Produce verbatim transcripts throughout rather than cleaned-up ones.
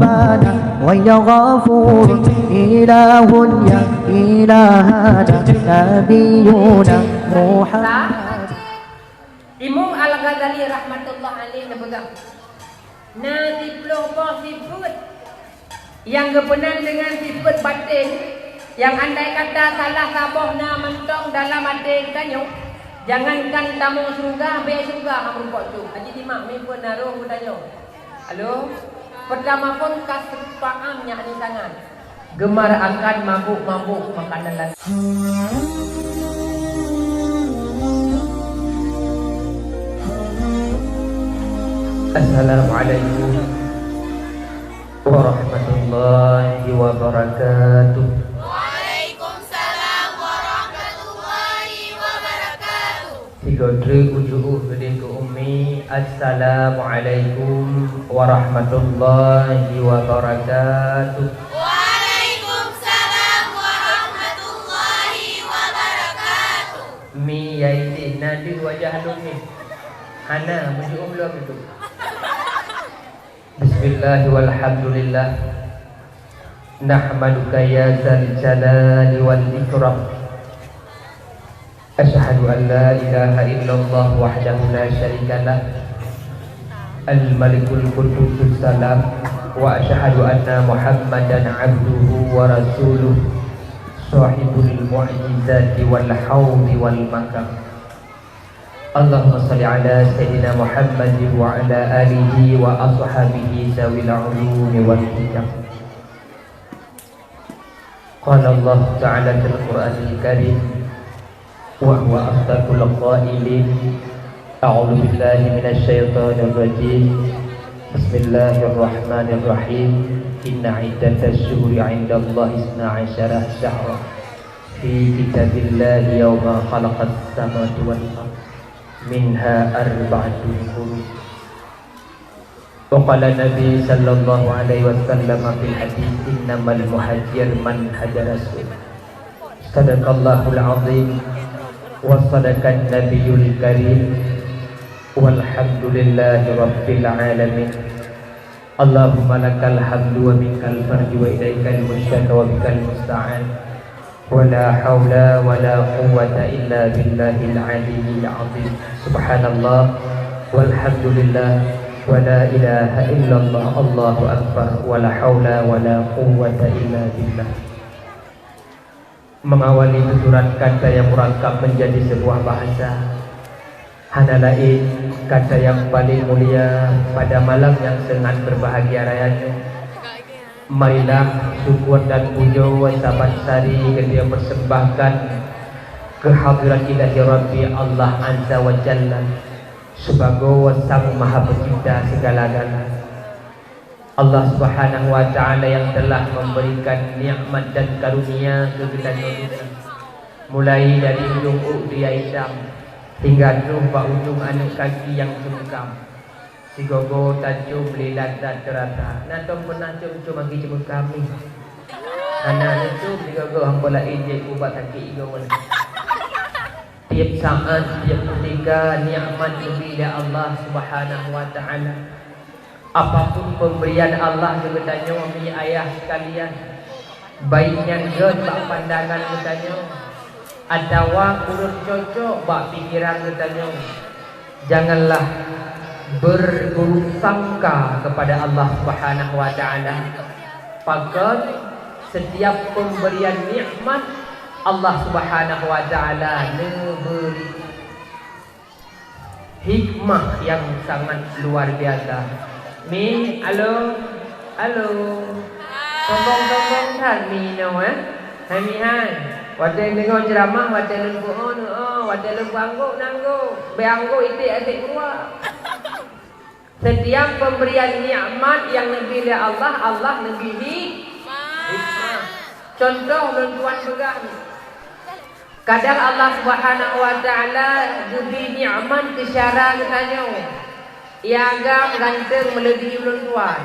Rabbana wa ya Ghafur, ilahun ya ilahana, nabiyuna Muhammad. Imam Al-Ghazali rahmatullah alaih neupeugah, na siplôh boh sifeuet nyang geupeunan deungon sifeuet baten, nyang andai kata salah saboh na mantong dalam até geutanyoe, jangankan tamong syeuruga, bèk syeuruga hana meurumpok cok. Haji simak, meuipeue na roh geutanyoe. Halo, peurtama phôn kasrut ta'am, yakni tangan. Gemar akan mabôk-mabôk makanan laén. Assalamualaikum warahmatullahi wabarakatuh. Waalaikumsalam warahmatullahi wabarakatuh. Sigoe treuk ujoe geudeh keu Ummi, "Assalamualaikum warahmatullahi wabarakatuh." Waalaikumsalam warahmatullahi wabarakatuh. Mi, yai deh, na deuh wajah lôn nyoe? Hana, meujeuem lom itu. Bismillah walhamdulillah. Nahmaduka ya zal jalali wal ikram. Asyhadu an la ilaha illallah wahdahu la syarikalah, al-Malikul Quddusus Salam, wa asyhadu anna Muhammadan abduhu wa rasuluh, sahibul mu'jizati wal haudi wal makam. Allahumma shalli ala Sayyidina Muhammadin wa ala alihi wa ashabihi zawil ulumi wal hikam. Qala Allah Ta'ala fil Qur'anil Karim, wa huwa asdaqul qailin, a'udzu billahi minasy syaithanir rajim. Bismillahirrahmanirrahim. Inna iddatasy syuhuri 'indallahi isna asyara syahra fi kitabillahi yauma khalaqas samawati wal ard, minha arba'atun hurum. Wa qala Nabi sallallahu alaihi wasallam fil hadits, "Innamal muhajir man hajara su." Sadaqallahul azim wa sadaqan nabiyul karim, walhamdulillahi rabbil alamin. Allahumma lakal hamdu wa minkal farju wa ilaikal musyaka wa bikal musta'an. Wa la haula wa la quwwata illa billahil aliyyil azim. Subhanallah, walhamdulillah, wa la ilaha illallah, Allahu akbar, wa la haula wa la quwwata illa billah. Mengawali tuturan kata yang murakkab menjadi sebuah bahasa, hana laén kata yang paling mulia pada malam yang sangat berbahagia raya nyoe. Marilah syukur dan pujoe saban sari geutanyoe persembahkan keu hadirat Ilahi Rabbi Allah Azza wa Jalla, sibagoe Sang Maha Pencipta segala-gala. Allah Subhanahu wa Ta'ala yang telah memberikan nikmat dan karunia keu geutanyoe dua, mulai dari ujong ôk dia itam hingga troh bak ujong aneuk kaki nyang ceumeukamp. Sigoe-goe tacôm lé that-that teurata. Na tom peunah com-com aki ceumeukamp nyoe? Hana, neucôm sigoe-goe, hana laén jeuet ubat sakét igoe. Tiep saát, tiep kutika, nikmat geubri lé Allah Subhanahu wa Ta'ala. Apapun pemberian Allah keu geutanyoe, mi ayah sekalian, baik nyan gét bak pandangan geutanyoe, atawa kureueng cocok bak pikeran geutanyoe, janganlah berburuk sangka kepada Allah Subhanahu wa Ta'ala. Pakon, setiap pemberian nikmat Allah Subhanahu wa Ta'ala neubri hikmah nyang sangat luar biasa. Mi, alo, alo. Sombong-sombong that mi nyoe, eh? Hai mi hai. Watèe deungoe ceuramah, watèe lôn peu'oh, neu'oh, watèe lôn peuanggôk, neuanggôk. Bèk anggôk iték até keuluwa. Setiap pemberian nikmat nyang neubri lé Allah, Allah neubri hi-, hikmah. Contoh lôn tuan peugah ni. Kadang Allah Subhanahu wa Ta'ala geubri nikmat keu syedara geutanyoe. Ia agam ganteng meuleubihi ulôn tuan.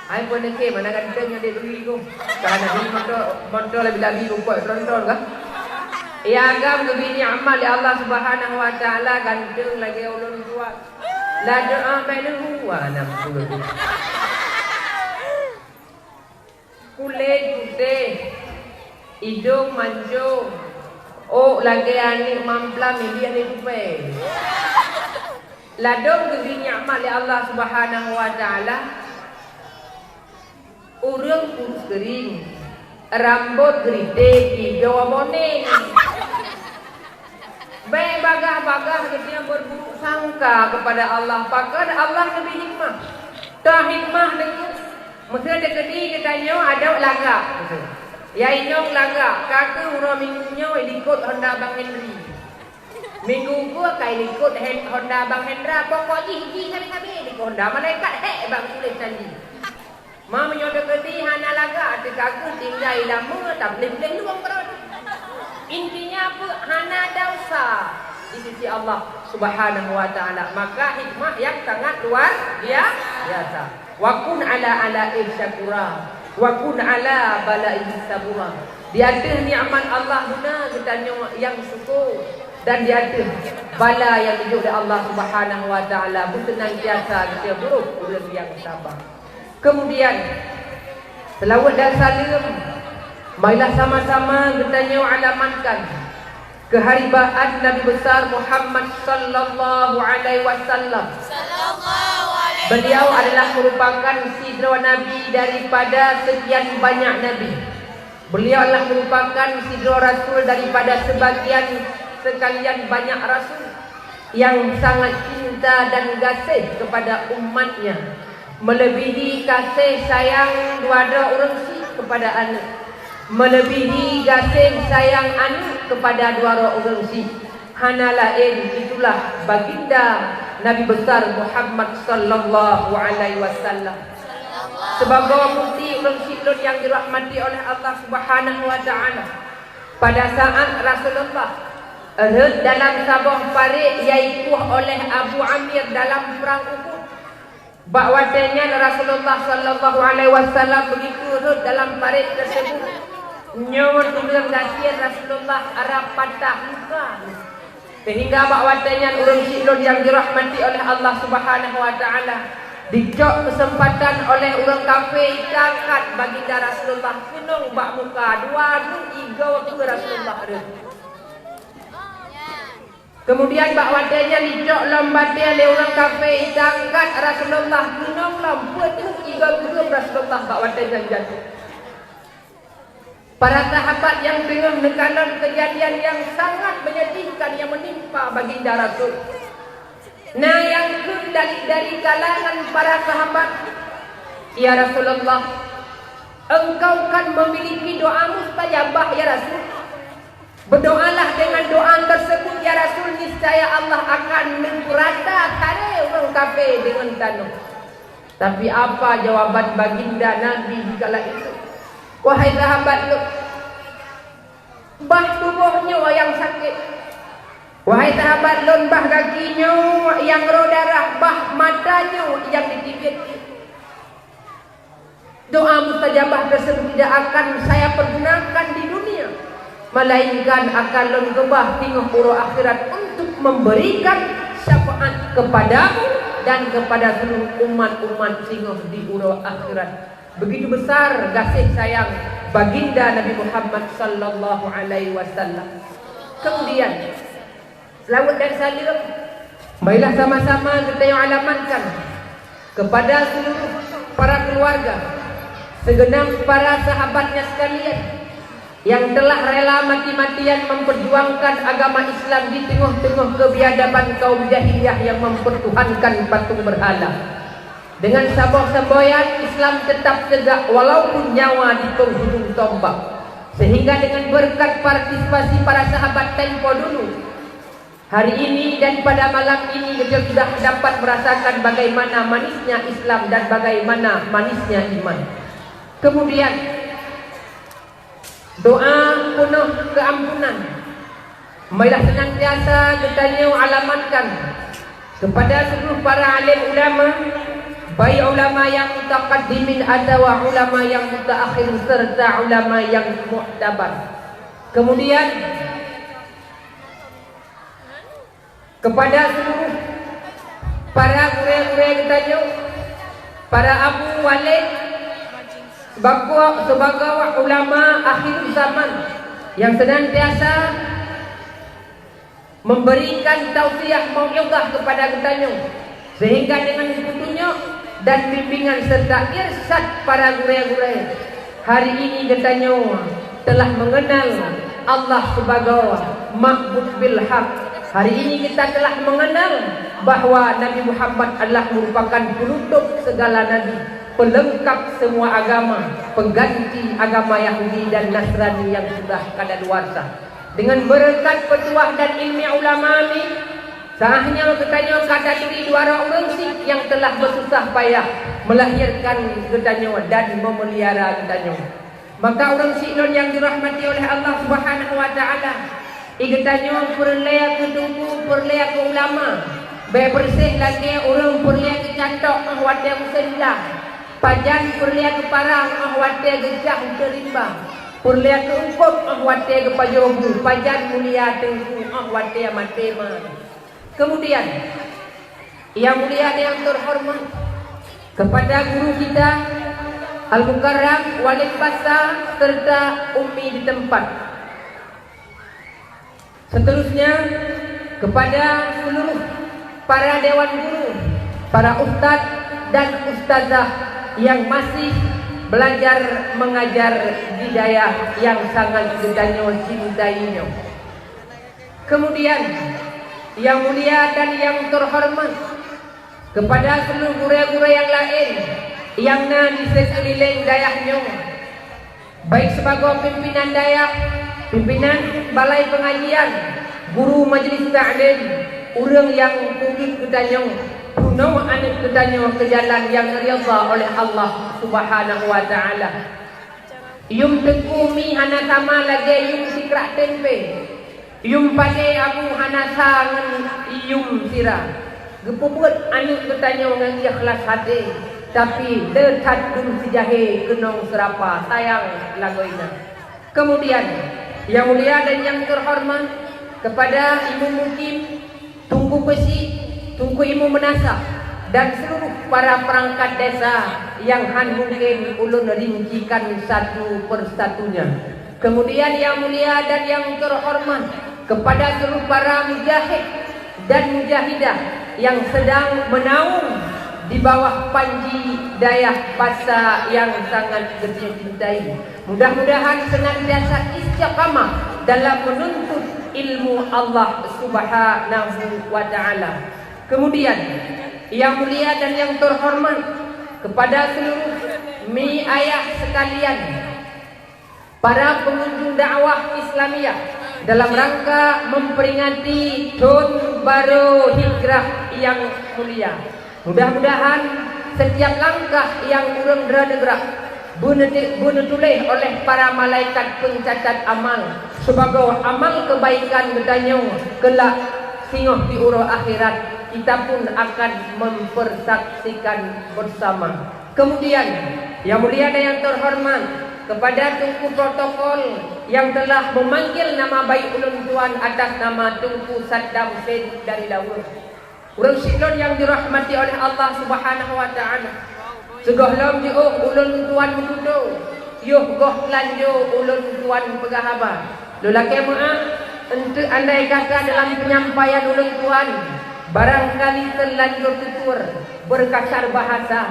Hai peuneukém, mana ganteng nyang dibri ku. Karena hi moto, moto labi-labi kupot tronton kah? Ia agam geubri nikmat lé Allah Subhanahu wa Ta'ala ganteng lagèe ulôn tuan. Ladôm bèk leuhu, wah, nam puluh. Idong mancong, ôk lagèe aneuk mamplam, milék aneuk kupée. Ladôm geubri nikmat lé Allah Subhanahu wa Taala, ureueng kurus keuring, rambôt geuriték, ijo boneng. Bèk bagaih-bagaih geutanyoe berburuk sangka kepada Allah, pakon Allah neubri hikmah. Toh hikmah teungku, meusé teukeudi geutanyoe adoe lagak, meusé. Ya inong lagak, ka keuh uroe Minggu nyoe ilikot honda Bang Henry. Minggu keue ka ilikot hen-, honda Bang Hendra, pokok jih, jih sabe-sabe ilikot honda. Malaikat hék bak tuléh janji. Ma meunyoe teukeudi hana lagak, teuka keuh tinggai lama, tabléh-bléh luwang keurot. Intinya peue? Hana desya di sisi Allah Subhanahu wa Taala. Maka hikmah yang sangat luar bia-, biasa. Wa kun ala alaih syakura, wa kun ala balaihi sabura. Di ateueh nikmat Allah guna geutanyoe nyang syukur, dan di ateueh bala nyang geujok lé Allah Subhanahu wa Taala beuseunantiasa geutanyoe buruk ureueng nyang sabar. Kemudian, seulaweuet dan saleuem, marilah sama-sama geutanyoe alamatkan keuharibaan Nabi Besar Muhammad sallallahu alaihi wasallam. Beliau adalah merupakan sidroe nabi daripada sekian banyak nabi. Beliau adalah merupakan sidroe rasul daripada sebagian sekalian banyak rasul yang sangat cinta dan gaséh kepada umatnya, melebihi kasih sayang dua droe ureueng syiek kepada aneuk, melebihi gaséh sayang aneuk kepada dua droe ureueng syiek. Hana laén, itulah Baginda Nabi Besar Muhammad sallallahu alaihi wasallam. Sibagoe bukti, ureueng syiek lôn nyang dirahmati oleh Allah Subhanahu wa Taala, pada saat Rasulullah rhot dalam saboh parék nyang ikueh oleh Abu Amir dalam Prang Uhud, bak watée nyan Rasulullah sallallahu alaihi wasallam begitu rhot dalam parék tersebut, nyoe teudeung gasien Rasulullah rab patah luka. Sehingga bak watée nyan ureueng syiek lôn nyang dirahmati oleh Allah Subhanahu wa Taala, dicok keuseumpatan oleh ureueng kafé, itangkat Baginda Rasulullah keunong bak muka, dua droe igoe keu Rasulullah rhot. Kemudian bak watée nyan dicok lom batée lé ureueng kafé, itangkat Rasulullah keunong lom, peuet droe igoe keu Rasulullah bak watée nyan jatuh. Para sahabat nyang teungoh neukalon keujadian nyang sangat menyedihkan nyang meunimpa Baginda Rasul, na nyang kheun dari, dari kalangan para sahabat, "Ya Rasulullah, engkau kan memiliki doa mustajabah, ya Rasul. Berdoalah dengan doa tersebut, ya Rasul, niscaya Allah akan neupeurata taré ureueng kafé deungon tanoh." Tapi apa jawaban Baginda Nabi dikala itu? "Wahai sahabat lôn, bah tuboh nyoe nyang sakét. Wahai sahabat lôn, bah gaki nyoe nyang rô darah, bah mata nyoe nyang jiteubiet. Doa mustajabah tersebut tidak akan saya pergunakan di dunia, melainkan akan lôn keubah singoh uroe akhirat untuk memberikan syafaat kepadamu dan kepada seluruh umat-umat singoh di uroe akhirat." Begitu besar gaséh sayang Baginda Nabi Muhammad sallallahu alaihi wasallam. Kemudian, seulaweuet dan saleuem, marilah sama-sama geutanyoe alamatkan kepada seluruh para keluarga, segenap para sahabatnya sekalian, yang telah rela mati-matian memperjuangkan agama Islam di teungoh-teungoh kebiadaban kaum jahiliyah yang mempertuhankan patung berhala. Dengan saboh semboyan, Islam tetap tegak walaupun nyawa di penghujung tombak. Sehingga dengan berkat partisipasi para sahabat tempo dulu, hari ini dan pada malam ini kita sudah dapat merasakan bagaimana manisnya Islam dan bagaimana manisnya iman. Kemudian, doa peunoh keuampunan, marilah seunantiasa geutanyoe alamatkan kepada seluruh para alim ulama, baik ulama yang mutaqaddimin atawa ulama yang mutaakhirin, serta ulama yang muktabar. Kemudian, kepada seluruh para gurée-gurée geutanyoe, para abu waled, sibagoe, sibagoe ulama akhir zaman, Yang senantiasa memberikan tausiah mau'izah kepada geutanyoe, sehingga dengan petunjuk dan bimbingan serta irsyad para gurée-gurée, hari ini geutanyoe telah mengenal Allah sebagai ma'bud bil haq. Hari ini kita telah mengenal bahwa Nabi Muhammad adalah merupakan penutup segala nabi, pelengkap semua agama, pengganti agama Yahudi dan Nasrani yang sudah kadaluarsa. Dengan berkat petuah dan ilmu ulama mi, saat nyoe geutanyoe ka taturi dua droe ureuëng syiek nyang telah bersusah payah melahirkan geutanyoe dan memelihara geutanyoe. Maka ureuëng syiek lôn nyang dirahmati oleh Allah Subhanahu wa Taala, i geutanyoe peureulée keu teungku, peureulée keu ulama, bék beureuséh lagée ureuëng peureulée keu catok óh watée musém ujan, pajan peureulée keu parang óh watée geujak uteuen rimba, peureulée keu eungkôt óh watée geupajoh bu, pajan mulia teungku óh watée maté ma. Kemudian, yang mulia dan yang terhormat kepada guru kita Al-Mukarram Walid Basa serta Ummi di tempat. Seterusnya, kepada seluruh para dewan guru, para ustaz dan ustazah yang masih belajar mengajar di dayah yang sangat geutanyoe cintai nyoe. Kemudian, yang mulia dan yang terhormat kepada seluruh gurée-gurée yang lain yang na di sekeliling dayah nyoe, baik sibagoe pimpinan dayah, pimpinan balai pengajian, guru majlis taklim, ureuëng nyang peugét geutanyoe, peunoh aneuëk geutanyoe keu jalan nyang ridha oleh Allah Subhanahu wa Taala. Yum teungku mi hana sama lagée yum sikrak tempe. Yum padé abu hana sa ngon yum sira. Geupeubeuet aneuëk geutanyoe ngon ikhlas até, tapi le that dum sijahé keunong seurapa sayang lagoina. Kemudian, yang mulia dan yang terhormat kepada Ibu Mukim, Teungku Peusi, Teungku Imu Meunasah, dan seluruh para perangkat desa yang han mungkin ulôn rincikan satu persatunya. Kemudian yang mulia dan yang terhormat kepada seluruh para mujahid dan mujahidah yang sedang menaung di bawah panji dayah basa yang sangat geutanyoe cintai. Mudah-mudahan senantiasa istiqamah dalam menuntut ilmu Allah Subhanahu wa Taala. Kemudian, yang mulia dan yang terhormat kepada seluruh mi ayah sekalian, para pengunjung dakwah Islamiyah dalam rangka memperingati Thon Barô Hijrah yang mulia. Mudah-mudahan setiap langkah nyang ureuëng droe neugrak beuneuti-, beuneutuléh oleh para malaikat peuncatat amal sibagoe amal keubaikan geutanyoe keulak singoh di uroe akhirat, kita pun akan mempersaksikan bersama. Kemudian, yang mulia dan yang terhormat kepada Teungku Protokol yang telah memanggil nama baik ulôn tuan atas nama Teungku Saddam Hussein dari Laweue. Ureuëng syiek lôn nyang dirahmati oleh Allah Subhanahu wa Taala. Sigohlom jiôh ulôn tuan meututoe, yoh goh teulanjô ulôn tuan peugah haba. Lôn lakée meuáh, eunteuk andai kata dalam penyampaian ulôn tuan barangkali teulanjô tutur, berkasar bahasa,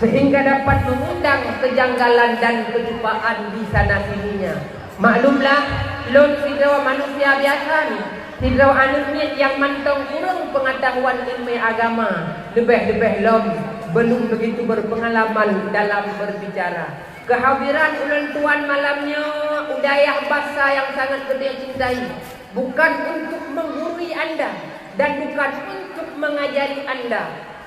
sehingga dapat mengundang kejanggalan dan kejubaan di sana sininya. Maklumlah, lôn sidroe manusia biasa ni, sidroe aneuëk miet nyang mantong kureueng peungatahuan ileumèe agama, leubeh-leubeh lom belum begitu berpengalaman dalam berbicara. Kehadiran ulôn tuan malam nyoe u dayah basa nyang sangat geutanyoe cintai, bukan untuk menggurui anda dan bukan untuk mengajari anda.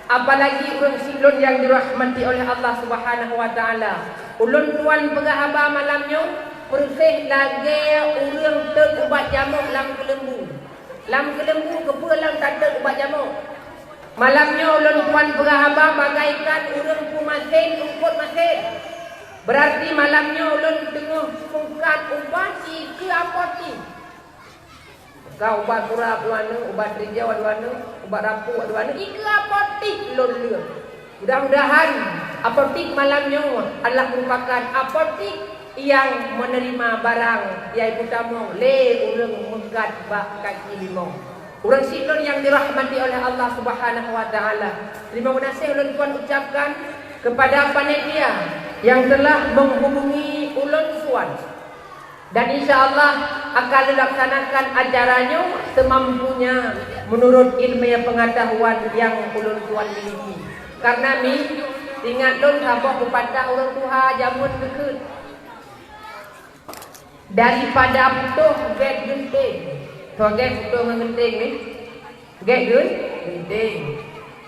Apalagi ureuëng syiek lôn nyang dirahmati oleh Allah Subhanahu wa Taala. Ulôn tuan peugah haba malam nyoe, peureuseh lagée ureuëng teuk ubat jamok lam keuleumbu. Lam keuleumbu keupeue lom tateuk ubat jamok? Malam nyoe ulôn tuan peugah haba bagaikan ureuëng peumasen eungkôt masen. Berarti malam nyoe ulôn teungoh peukat ubat dikeue apotik. Ka ubat kurap dua nyoe, ubat rijau dua nyoe, ubat rapuk dua nyoe, dikeue apotik lôn leueng. Mudah-mudahan Apotik malam nyoe adalah merupakan apotik nyang menerima barang nyang jitamong lé ureuëng meukat bak kaki limong. Ureuëng syiek lôn nyang dirahmati oleh Allah Subhanahu wa Taala, terima kasih ulôn tuan ucapkan kepada panitia yang telah menghubungi ulôn tuan. Dan insya Allah akan dilaksanakan acara nyoe semampunya menurut ilmu pengetahuan yang ulôn tuan miliki. Karena mi, ingat lôn saboh pepatah ureuëng tuha jameun geukheun, daripada putôh gét geunteng. Soe gét putôh ngon geunteng ni? Gét geun-, geunteng.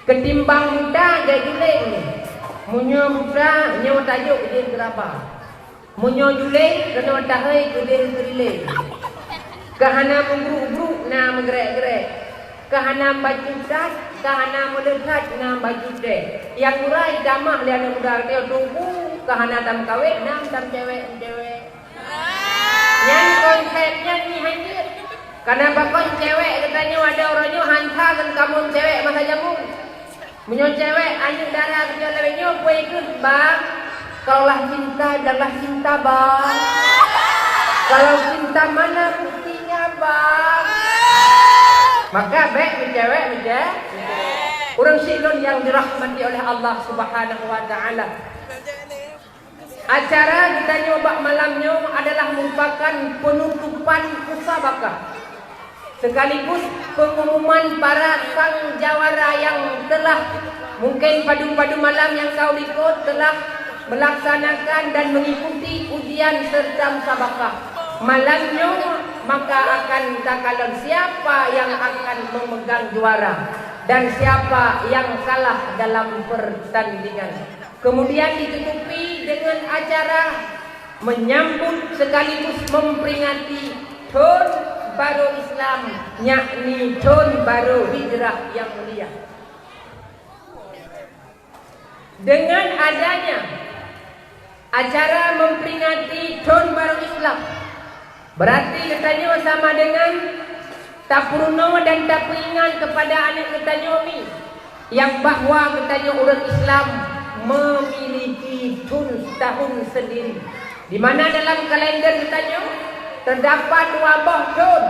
Ketimbang buta gét juleng. Meunyoe buta nyoe tajok jih keuraba. Meunyoe juleng keunoe tahai keudeh keurileng. Ka hana meubruk-bruk na meugrek-grek. Ka hana bacut that, ka hana meuleuhat na bacut deh. Nyang urai tamah lé aneuk muda geutanyoe teungku, ka hana tameukawen na tameucewek-cewek. Nyan konsep nyan ngieng hanjeuet. Karena pakon cewek geutanyoe ada uroe nyoe hansa ngon kamon cewek masa jameun. Meunyoe cewek aneuk dara geutanyoe lawét nyoe peue ikheun, "Bang, kalau lah cinta, bilang lah cinta, Bang. Kalau cinta mana buktinya, Bang?" Maka bék meucewek meucewek. Ureuëng syiek lôn nyang dirahmati oleh Allah Subhanahu wa Taala. Acara geutanyoe bak malam nyoe adalah merupakan penutupan musabakah sekaligus pengumuman para sang jawara yang telah, mungkin padum-padum malam nyang ka likot, telah melaksanakan dan mengikuti ujian serta musabakah. Malam nyoe maka akan takalon siapa yang akan memegang juara dan siapa yang kalah dalam pertandingan. Kemudian ditutupi dengan acara menyambut sekaligus memperingati thon barô Islam, yakni thon barô Hijrah yang mulia. Dengan adanya acara memperingati thon barô Islam, berarti geutanyoe sama dengan tapeurunoe dan tapeuingat kepada aneuk geutanyoe mi, nyang bahwa geutanyoe ureuëng Islam memiliki thon tahun sendiri, di mana dalam kalender geutanyoe terdapat dua boh thon.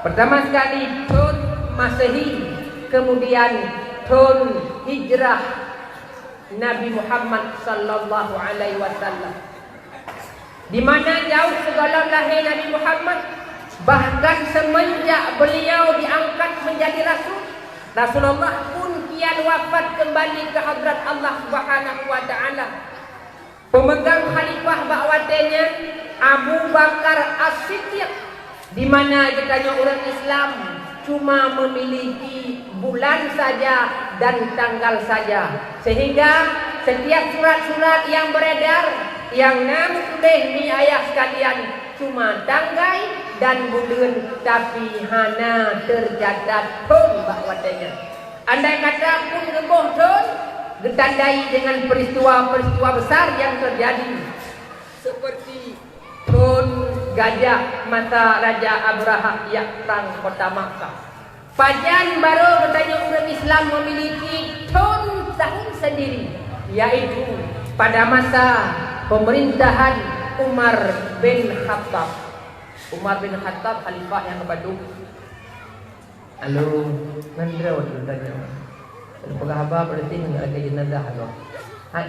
Pertama sekali thon Masehi, kemudian thon Hijrah Nabi Muhammad sallallahu alaihi wasallam. Di mana jauh sebelum lahir Nabi Muhammad, bahkan semenjak beliau diangkat menjadi rasul, Rasulullah pun kian wafat kembali ke hadrat Allah Subhanahu wa Taala. Pemegang khalifah bak watée nyan Abu Bakar As-Siddiq, di mana geutanyoe ureuëng Islam cuma memiliki bulan saja dan tanggal saja, sehingga setiap surat-surat yang beredar yang na meutuléh mi ayah sekalian cuma tanggai dan buleuen, tapi hana tercatat thon bak watée nyan. Andai kata pun geuboh thon, geutandai dengan peristiwa-peristiwa besar yang terjadi, seperti thon gajah masa Raja Abrahah jak prang kota Makkah. Pajan barô geutanyoe ureuëng Islam memiliki thon tahun sendiri, yaitu pada masa pemerintahan Umar bin Khattab. Umar bin Khattab khalifah yang kepaduh. Halo, ngon droe lôn tanyong. Lôn peugah haba, berarti ngon lagée jenazah lôn. Hai,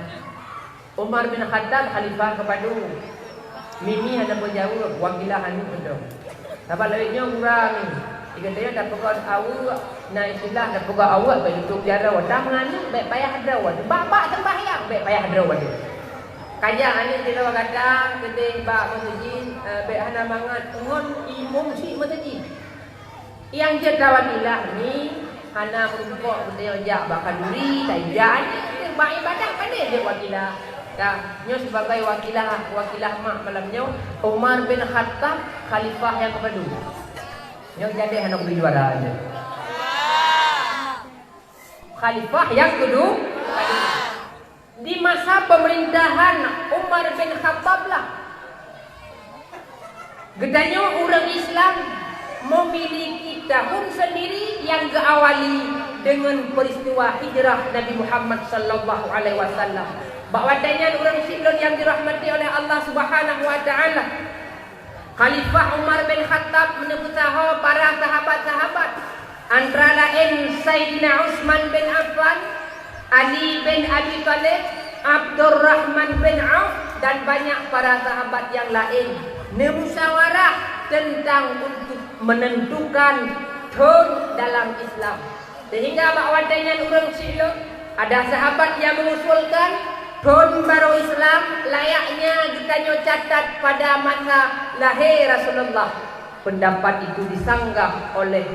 Umar bin Khattab khalifah kepaduh. Mimi hana peujaweueb, wakilah aneuk mantong. Sabab lawét nyoe gura mi. Di geutanyoe tapeugah aweuek, na istilah tapeugah aweuek bék tutup jaroe. Dah meunganeuk bék payah droe. Bak-bak sembahyang bék payah droe. Kajak aneuk sidroe gata keudeh bak meuseujid, eh, bék hana mangat ngon imum syiek meuseujid. Nyang jeuet tawakilah ni hana meurumpok geutanyoe jak bak khanduri, taija aneuk bak ibadah, padahai jeuet wakilah. Ka, nyoe sibagai wakilah, wakilah mak malam nyoe, Umar bin Khattab, khalifah nyang kepaduh. Nyoe jadi hana kubi juara aja. Khalifah nyang kedu-, di masa pemerintahan Umar bin Khattab lah, geutanyoe ureuëng Islam memiliki tahun sendiri yang geuawali dengan peristiwa hijrah Nabi Muhammad sallallahu alaihi wasallam. Bak watée nyan ureuëng syiek lôn nyang dirahmati oleh Allah Subhanahu wa Ta'ala, Khalifah Umar bin Khattab meuneubusaho para sahabat-sahabat, antara laén Saidina Utsman bin Affan, Ali bin Abi Thalib, Abdurrahman bin Auf, dan banyak para sahabat nyang laén, neumusyawarah teuntang untuk meunentukan thon dalam Islam. Seuhingga bak watée nyan ureuëng syiek lôn, ada sahabat nyang mengusulkan thon barô Islam layaknya geutanyoe catat pada masa lahé Rasulullah. Pendapat itu disanggah oleh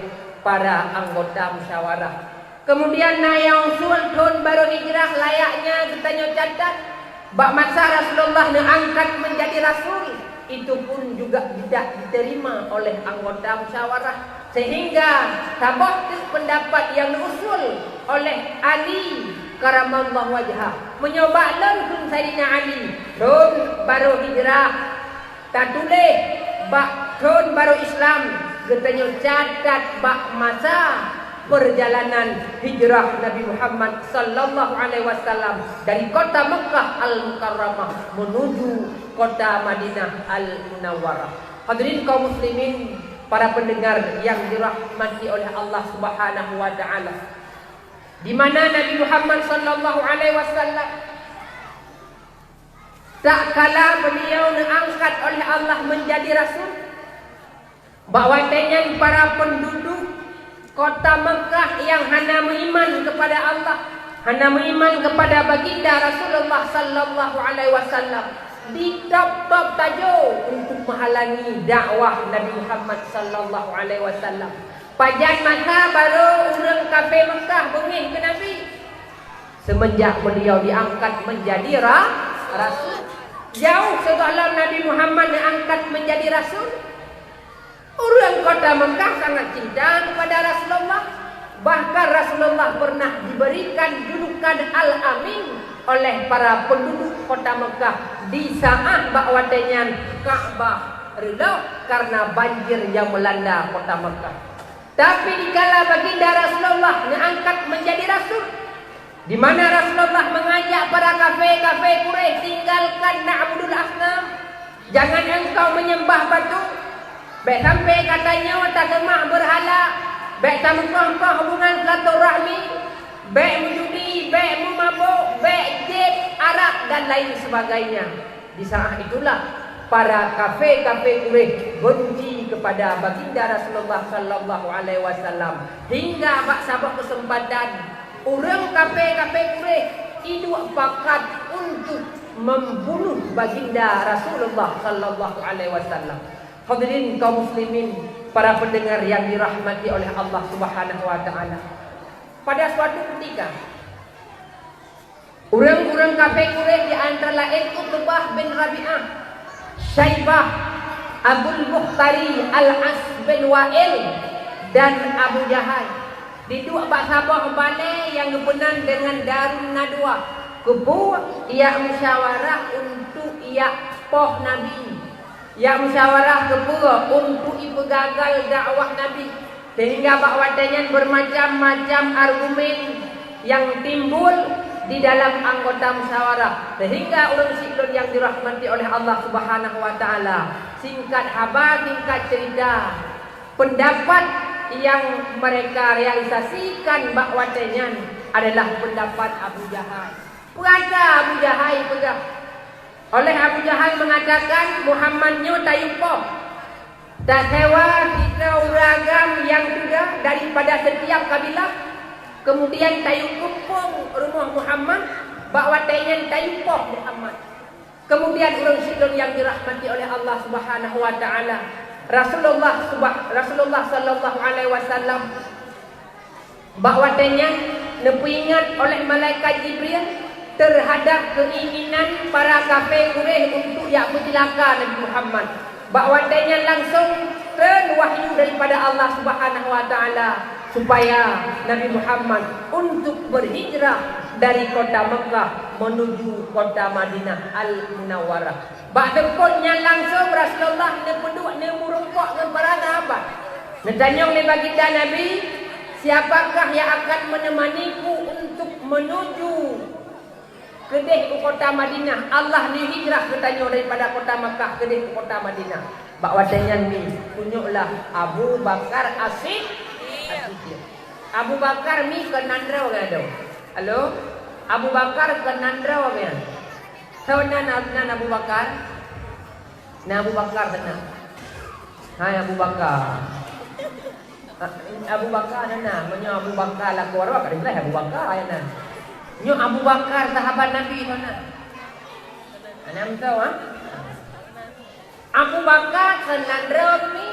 para anggota musyawarah. Kemudian na nyang usul thon barô hijrah layaknya geutanyoe catat bak masa Rasulullah neuangkat menjadi rasul, itu pun juga tidak diterima oleh anggota musyawarah. Sehingga saboh teuk pendapat nyang neuusul oleh Ali karamallahu wajhah. Meunyoe bak lôn kheun Saidina Ali, thon barô hijrah, tatuléh bak thon barô Islam, geutanyoe catat bak masa perjalanan hijrah Nabi Muhammad sallallahu alaihi wasallam dari kota Mekah Al-Mukarramah menuju kota Madinah Al-Munawwarah. Hadirin kaum muslimin, para pendengar yang dirahmati oleh Allah Subhanahu wa Ta'ala, di mana Nabi Muhammad sallallahu alaihi wasallam, tak kala beliau neuangkat oleh Allah menjadi rasul, bak watée nyan para penduduk kota Mekah nyang hana meuiman kepada Allah, hana meuiman kepada baginda Rasulullah sallallahu alaihi wasallam, ditop-top tajo untuk meuhalangi dakwah Nabi Muhammad sallallahu alaihi wasallam. Pajan masa barô ureuëng kafé Mekah beungéh keu Nabi, semenjak beliau diangkat menjadi ra-, rasul. Jauh sigohlom Nabi Muhammad diangkat menjadi rasul, ureuëng kota Mekah sangat cinta kepada Rasulullah. Bahkan Rasulullah pernah diberikan julukan Al-Amin oleh para penduduk kota Mekah di saat bak watée nyan Ka'bah reuloh karena banjir yang melanda kota Mekah. Tapi dikala baginda Rasulullah neuangkat menjadi rasul, di mana Rasulullah mengajak para kafé-kafé Quraisy tinggalkan na'budul asnam, jangan engkau menyembah batu, bék sampai gata nyoe taseumah beurhala, bék tameukoh-koh hubungan silaturahmi, bék meujudi, bék meumabôk, bék jieb, arak dan lain sebagainya. Di saat itulah para kafé-kafé Quraisy benci kepada baginda Rasulullah sallallahu alaihi wasallam, hingga bak saboh kesempatan ureuëng kafé-kafé Quraisy iduek pakat untuk membunuh baginda Rasulullah sallallahu alaihi wasallam. Hadirin kaum muslimin, para pendengar yang dirahmati oleh Allah Subhanahu wa Ta'ala. Pada suatu ketika, ureuëng-ureuëng kafé Quraisy di antara laén Utbah bin Rabi'ah, Syaibah, Abul Bukhtari, Al-As bin Wa'il, dan Abu Jahal, diduek bak saboh balée nyang geupeunan deungon Darun Nadwa. Keupeue? Ijak musyawarah untuk ijak poh Nabi. Ijak musyawarah keupeue? Untuk ipeugagal dakwah Nabi. Sehingga bak watée nyan bermacam-macam argumen nyang timbul di dalam anggota musyawarah. Sehingga ureuëng syiek lôn nyang dirahmati oleh Allah Subhanahu wa Ta'ala, singkat haba, singkat cerita, pendapat nyang mereka realisasikan bak watée nyan adalah pendapat Abu Jahal. Peue atra Abu Jahal peugah? Oleh Abu Jahal mengatakan, Muhammad nyoe tayue poh. Tasewa sidroe ureuëng agam nyang teuga daripada setiap kabilah, kemudian tayue keumpung rumoh Muhammad, bak watée nyan tayue poh Muhammad. Kemudian ureuëng syiek lôn nyang dirahmati oleh Allah Subhanahu wa Ta'ala, Rasulullah subah-, Rasulullah sallallahu alaihi wasallam bak watée nyan neupeuingat oleh malaikat Jibril terhadap keinginan para kafé Quraisy untuk jak meucilaka Nabi Muhammad. Bak watée nyan langsung treun wahyu daripada Allah Subhanahu wa Ta'ala supaya Nabi Muhammad untuk berhijrah dari kota Mekah menuju kota Madinah Al-Munawwarah. Bak teupôt nyan langsung Rasulullah neupeuduek neumeurumpok ngon para sahabat. Neutanyong lé baginda Nabi, "Siapakah yang akan menemaniku untuk menuju Keudeh u kota Madinah, Allah neuhijrah geutanyoe daripada kota Makkah keudeh u kota Madinah. Bak watée nyan mi, tunyoklah Abu Bakar As-Siddiq. As-Siddiq. Abu Bakar mi keunan droe geuh. Halo? Abu Bakar keunan droe geuh. Soe nan, nan Abu Bakar? Na Abu Bakar teuh na. Hai Abu Bakar. A-, Abu Bakar na na. Meunyoe Abu Bakar lakoe droe, ka dipeugah Abu Bakar na na. Nyoe Abu Bakar sahabat Nabi teuh na. Hana meusoe, ha? Abu Bakar keunan droe mi.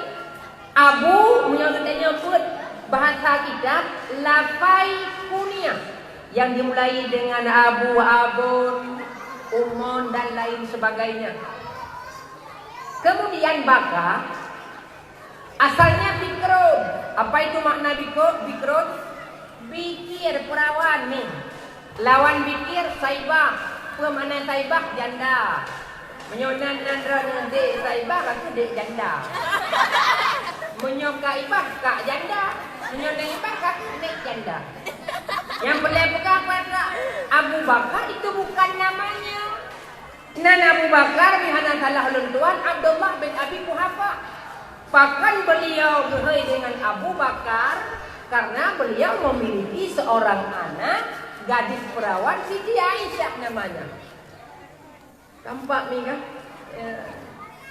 Abu, meunyoe geutanyoe buet bahasa kitab, lafai kunyah yang dimulai dengan Abu, Abun, Umun, dan lain sebagainya. Kemudian baka, asalnya bikrun. Apa itu makna bikru-, bikrun? Bikir, perawan ni. Lawan bikir, saibah. Peue makna saibah? Janda. Meunyoe nan, nan droeneuh dek saibah, ka kheueh dek janda. Meunyoe kak ibah, kak janda. Meunyoe neng ibah, ka kheueh nek janda. Nyang peureulée peugah, Abu Bakar itu bukan namanya. Nan Abu Bakar, meuhana salah lôn tuan, Abdullah bin Abi Quhafa. Bahkan beliau geuhôi dengan Abu Bakar karena beliau memiliki seorang anak gadis perawan Siti Aisyah namanya. Tampak mi kan? Ya.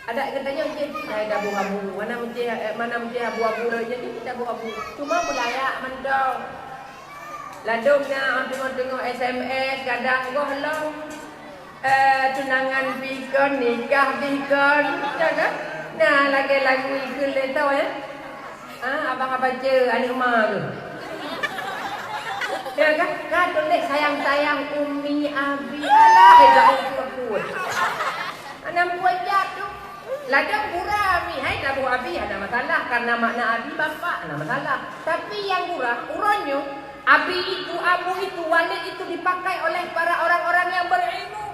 Ada geutanyoe cit, hai dabu abu. Mana meuceh, eh, mana meuceh abu-abu lagée nyan cit dabu abu. Cuma beulayak mantong. Ladom na teungoh-teungoh S M S, kadang goh lom. Eh, tunangan bikon, nikah bikon, ya kan? Nah, lagée lagu ikeu le tau, ya. Ah, abang apa je aneuk ma tu? Ya kan? Ka tuléh sayang-sayang Umi Abi. Alah, hai dah ikut. Anak buah jatuh. Ladang gura Abi, hai dah buah Abi, ada masalah. Karena makna Abi bapak, ada masalah. Tapi yang gura, uronyo, Abi itu, Abu itu, Walid itu dipakai oleh para orang-orang yang berilmu.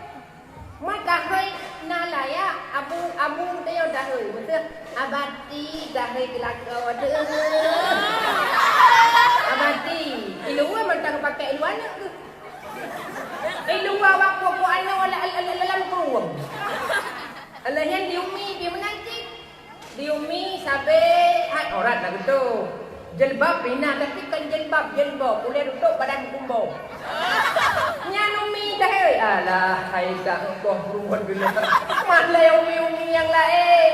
Meudahui na layak, abu, abu teuyo dahui. Beutôi, abati dahui keu lakoe teuh. Abati, iluwa mantong pakai iluwa aneuk keuh. Iluwa waktu ku aneuk la-, la-, la-, lam krueng. Alah nyan di umi, di meunan cit. Di umi sabe hai aurat na geuto. Jilbab pih na, tapi kon jilbab, jilbab. Ulée tutup badan kumbo. Nyan umi dah, eh. Alah, hai dah engkoh ruwet geulah. Mak lé umi-umi nyang laén.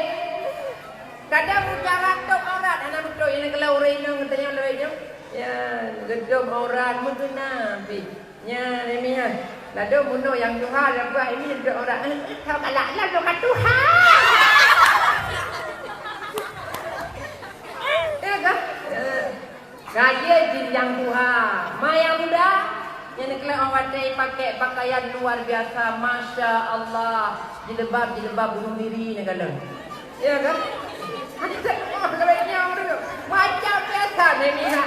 Kadang mudarat top aurat, hana beutôi nyang keulah ureueng inong geutanyoe lawét nyoe. Ya, geudong aurat meukeuna pih. Nyan, Emi, ha. Ladom bunoe nyang tuha, ladom buah Emi, ladom orang, eh, eh, kau galak, ladom ka tuha. Ya, kan? Eh, ka jeuet jih nyang tuha. Ma nyang muda, nyang neukeuleuk watée pakai pakaian luar biasa, Masya Allah. Jilbab, jilbab bunuh diri neukalon. Ya kan? Ada tak? Oh, lawét nyoe tu. Macam biasa ni, ni, ha.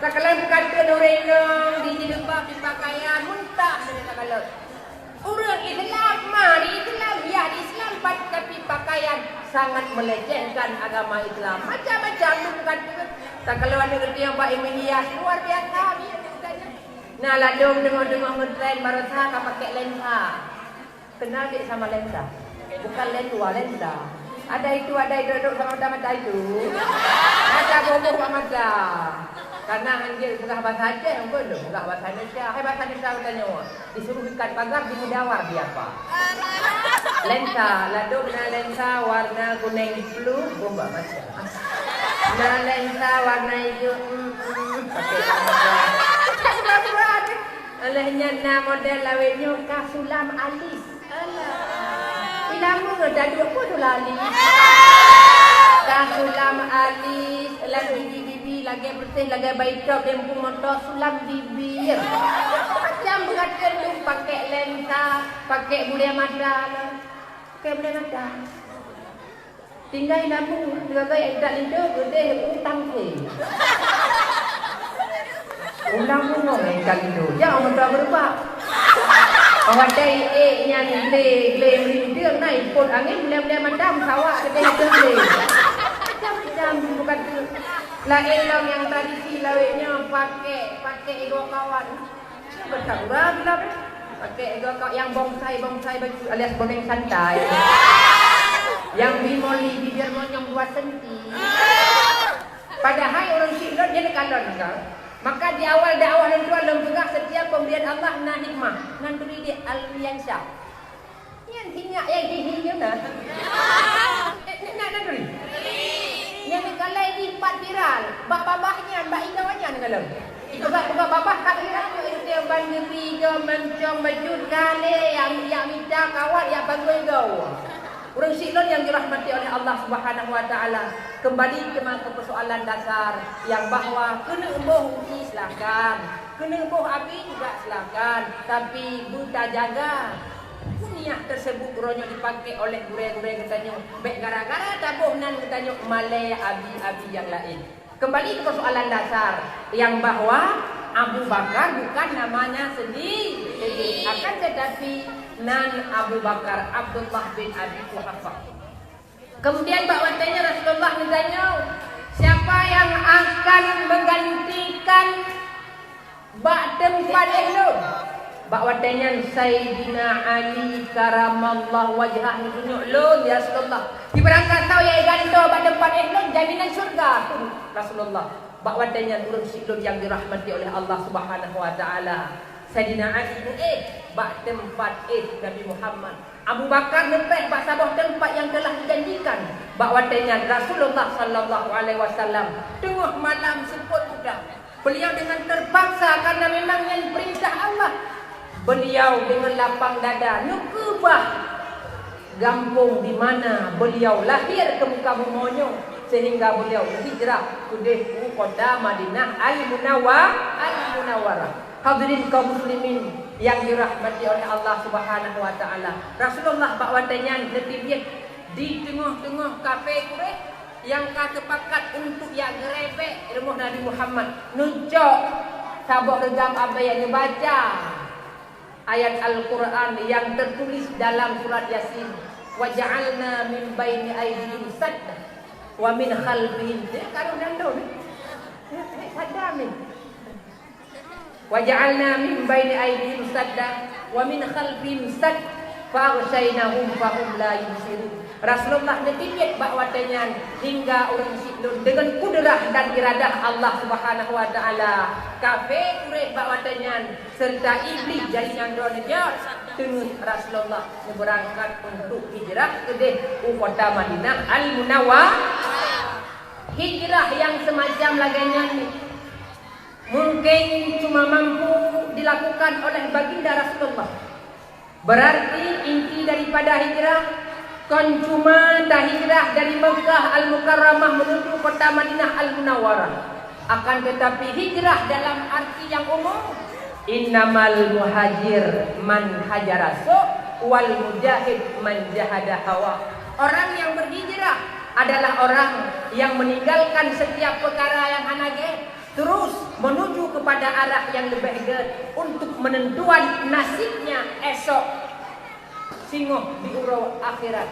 Takalon bukan tu ureueng inong di jilbab, di pakaian, muntah dari takalon. Ureueng Islam, mari Islam, ya Islam, pat-, tapi pakaian sangat melecehkan agama Islam. Macam-macam tu bukan tu. Takalon aneuk geutanyoe bak imeun hias, luar biasa, ya, ceritanya. Nah, ladom deungoe-deungoe ngeutren, baroesa ka pakai lensa. Kenal dek sama lensa. Bukan lens dua, lensa. Ada itu, ada itu, duduk sama mata-mata itu. Ada boboh bak mata. Karena anjir peugah bahasa Aceh, pun peugah bahasa Indonesia. Hai bahasa Indonesia geutanyoe. Disuruh ikat pagar di Mudawar di apa? Lensa, ladom na lensa warna kuning flu, boh bak mata. Na lensa warna hijau, mm, mm, pakai bak mata. Pura-pura deh. Alah nyan na model lawét nyoe ka sulam alis. Alah. Ilama dah dua puluh tu lali. Ka sulam alis, lam bibi-bibi lagée beureuséh lagée baicok, dempung moto sulam bibir. Macam beureukat keuneuk pakai lensa, pakai bulée mata lah. Pakai bulée mata. Tinggai lampu, sibagai intat linto, geudeh utang he. Ulang bungong intat linto, jak meuta beurubah. Watée ék nyan glé, glé meulintang na ipot angén, mulai-mulai mata meusawa geudeh ateueh glé. Macam-macam bukan tu. Laén lom nyang tradisi lawét nyoe pakai, pakai igoe kawan. Beutangga gila beh. Pakai ego kau yang bonsai-bonsai bacut alias boneng santai. Yang bimoli bibir monyong dua senti. Padahai ureuëng syiek lôn nyan kalon kau. Maka di awal dakwah lôn tuan lôn peugah setiap pemberian Allah na hikmah. Nan turi di Alfiansyah. Nyan sinyak nyang hihi nyoe na. Eh, nak, nak turi? Nyang neukalai di pat viral. Bak babah nyan, bak inong nyan kalon. Peugah-peugah babah ka viral, nyoe istri ban geusigoe meuncong bacut kale nyang, nyang mita kawat nyang pagui gau. Ureuëng syiek lôn yang dirahmati oleh Allah Subhanahu wa Taala, kembali teuma ke persoalan dasar yang bahwa keuneuk boh uji silakan, keuneuk boh abi juga silakan, tapi beutajaga. Peue niat tersebut uroe nyoe dipakai oleh gurée-gurée geutanyoe, bék gara-gara taboh nan geutanyoe malée abi-abi nyang laén. Kembali ke persoalan dasar yang bahwa Abu Bakar bukan namanya sendiri, akan tetapi nan Abu Bakar Abdullah bin Abi Quhafa. Kemudian bak watée nyan Rasulullah geutanyoe, "Siapa yang akan menggantikan bak teumpat éh lôn?" Bak watée nyan Saidina Ali karamallahu wajhah geutunyok, "Lôn, ya Rasulullah." Sibarang kata nyang gantoe bak teumpat éh lôn, jaminan syurga, Rasulullah. Bak watée nyan ureuëng syiek lôn yang dirahmati oleh Allah Subhanahu wa Taala, Saidina Ali meuéh bak teumpat éh Nabi Muhammad. Abu Bakar neupéh bak saboh teumpat yang telah dijanjikan. Bak watée nyan Rasulullah sallallahu alaihi wasallam teungoh malam seupôt muda. Beliau dengan terpaksa karena memang nyan perintah Allah. Beliau dengan lapang dada neukeubah gampông di mana beliau lahir ke muka bumoe nyoe, sehingga beliau hijrah keudeh u kota Madinah Al-Munawwa-, Al-Munawwarah. Hadirin kaum muslimin yang dirahmati oleh Allah Subhanahu wa Taala, Rasulullah bak watée nyan neuteubiet di teungoh-teungoh kafé Quraisy nyang ka teupakat untuk jak geurebek rumoh Nabi Muhammad. Neucok saboh reugam abée, neubaca ayat Al-Quran yang tertulis dalam surat Yasin, "Wa ja'alna min baini aidihim sadda wa min khalfihim." Dia karu dandun. Sadda min. "Wa ja'alna min baini aidihim sadda wa min khalfihim sadda fa aghsyainahum fa hum la yubsirun." Rasulullah neuteubiet bak watée nyan hingga ureuëng syiek lôn deungon kudrah dan iradah Allah Subhanahu wa Taala. Kafé Quraisy bak watée nyan serta Iblih jari nyang droe neujak teungeut Rasulullah neubeurangkat untuk hijrah keudeh u kota Madinah Al-Munawwarah. Hijrah yang semacam lagée nyan mungkin cuma mampu dilakukan oleh Baginda Rasulullah. Berarti inti daripada hijrah kon cuma tahijrah dari Mekah Al-Mukarramah menuju kota Madinah Al-Munawwarah, akan tetapi hijrah dalam arti yang umum, "Innamal muhajir man hajara su' wal mujahid man jahada hawa." Orang yang berhijrah adalah orang yang meninggalkan setiap perkara yang hana gét, terus menuju kepada arah yang lebih gét untuk menentuan nasibnya esok singoh di uroe akhirat.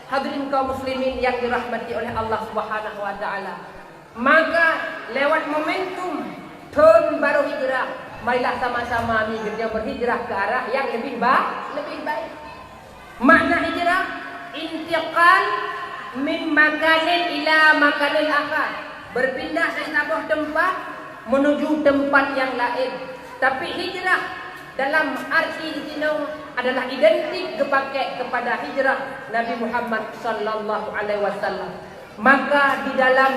Hadirin kaum muslimin yang dirahmati oleh Allah Subhanahu wa Taala, maka lewat momentum thon barô hijrah, marilah sama-sama mi geutanyoe berhijrah ke arah yang lebih ba-, lebih baik. Makna hijrah, intiqal min makanin ila makanin akhar, berpindah dari saboh tempat menuju tempat yang lain. Tapi hijrah dalam arti di sinoe adalah identik geupakai kepada hijrah Nabi Muhammad sallallahu alaihi wasallam. Maka di dalam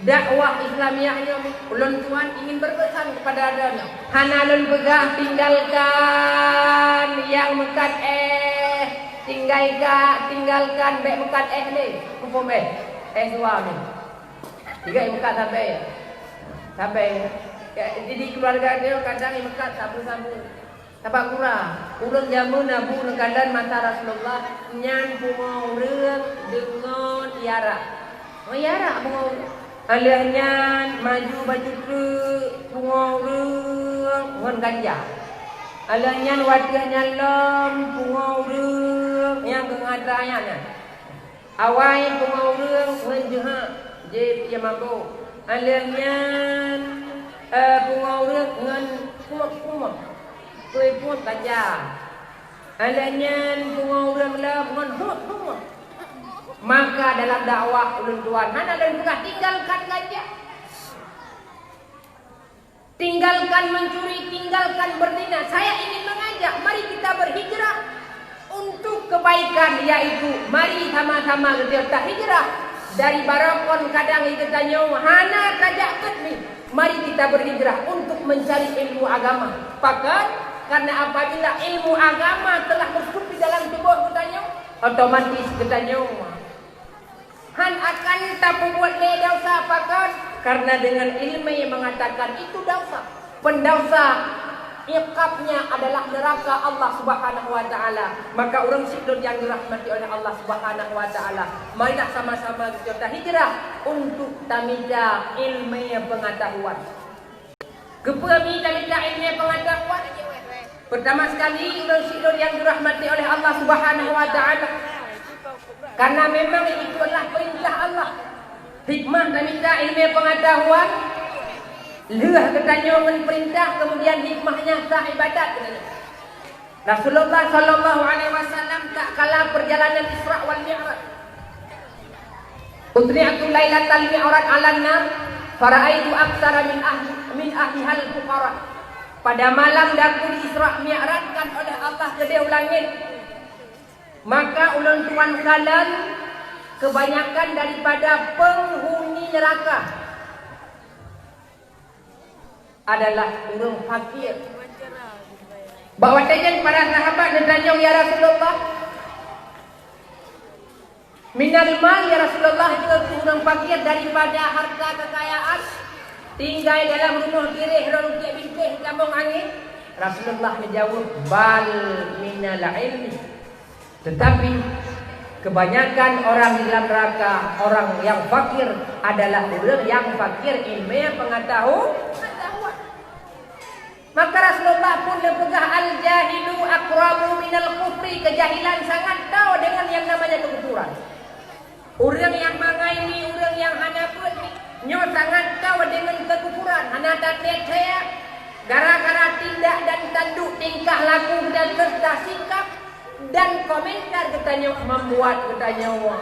dakwah Islamiah nyoe, ulôn tuan ingin berpesan kepada droeneuh. Hana lôn peugah tinggalkan nyang meukat éh, tinggalkan, tinggalkan bék meukat éh lé. Muphom éh? Éh dua nyoe. Tiga nyang meukat sabe. Sabe. Ya, di, di keluarga dia kadang nyang meukat sabu-sabu. Sabab gura, ureuëng jameun Abu neukalon masa Rasulullah nyan pungo ureuëng deungon iara. Ngon iara pungo ureuëng. Aleuh nyan maju baju treuk pungo ureuëng ngon ganja. Aleuh nyan watée nyan lom pungo ureuëng nyang geungat rakyat nyan. Awai pungo ureuëng ngon jeuha, jép ie mabök. Aleuh nyan, eh, pungo ureuëng ngon kumok-kumok. Kuipot ganja. Alah nyan pungo ureuëng lom ngon hot-hot. Maka dalam dakwah ulôn tuan hana lôn peugah tinggalkan ganja. Tinggalkan mencuri, tinggalkan berzina. Saya ingin mengajak, mari kita berhijrah untuk kebaikan, yaitu mari sama-sama kita hijrah dari barokon kadang geutanyoe hana tajak ket mi. Mari kita berhijrah untuk mencari ilmu agama. Pakon? Karena apabila ilmu agama telah bersupi dalam tubuh geutanyoe, otomatis geutanyoe han akan tapeubuet lé desya. Pakon? Karena dengan ilmu mengatakan itu desya. Pendosa iqabnya adalah neraka Allah Subhanahu wa Ta'ala. Maka ureuëng sidroe nyang dirahmati oleh Allah Subhanahu wa Ta'ala, marilah sama-sama kita hijrah untuk tamita ilmu pengetahuan. Keupeue mi tamita ilmu pengetahuan? Pertama sekali, ureuëng sidroe nyang dirahmati oleh Allah Subhanahu wa Ta'ala. Karena memang itu adalah perintah Allah. Hikmah tamita ilmu pengetahuan, lheueh geutanyoe ngon perintah, kemudian hikmahnya sah ibadat. Rasulullah sallallahu alaihi wasallam tatkala perjalanan Isra wal Mi'raj. Utsri'tu lailatal mi'raj 'alan nar, fara'aitu aktsara min ahli, min ahlihal fuqara. Pada malam daku di Isra Mi'rajkan oleh Allah keudeh u langét, maka ulôn tuan kalon kebanyakan daripada penghuni neraka adalah ureuëng fakir. Bak watée nyan para sahabat neutanyong, "Ya Rasulullah, minal mal, ya Rasulullah, keu ureuëng fakir daripada harta kekayaan, tinggai dalam rumoh gireh, rot rukek bintéh, tamong angén?" Rasulullah neujaweueb, "Bal minal ilmi." Tetapi kebanyakan orang di dalam neraka, orang yang fakir adalah ureuëng yang fakir ilmu pengetahu-, pengetahuan. Maka Rasulullah pun geupeugah, "Al-jahilu aqrabu minal kufri," kejahilan sangat tao dengan yang namanya kekufuran. Ureuëng nyang mangai mi, ureuëng nyang hana beuet mi, nyoe sangat tao dengan kekufuran, hana tatét-tét, gara-gara tindak dan tanduk tingkah laku dan serta sikap dan komentar geutanyoe membuat geutanyoe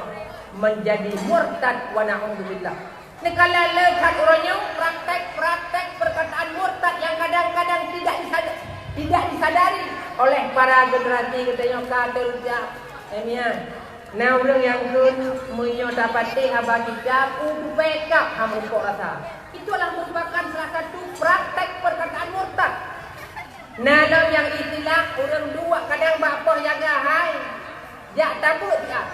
menjadi murtad, wa na'udzubillah. Neukalon le that uroe nyoe praktek-praktek perkataan murtad yang kadang-kadang tidak disada-, tidak disadari oleh para generasi geutanyoe ka teureujang. Demikian. Na ureuëng nyang kheun, meunyoe tapatéh haba kitab, u tupée kab han meurumpok rasa. Itulah merupakan salah satu praktek perkataan murtad. Na lom nyang istilah ureuëng duek kadang bak poh jaga hai, jak tabeuet jak.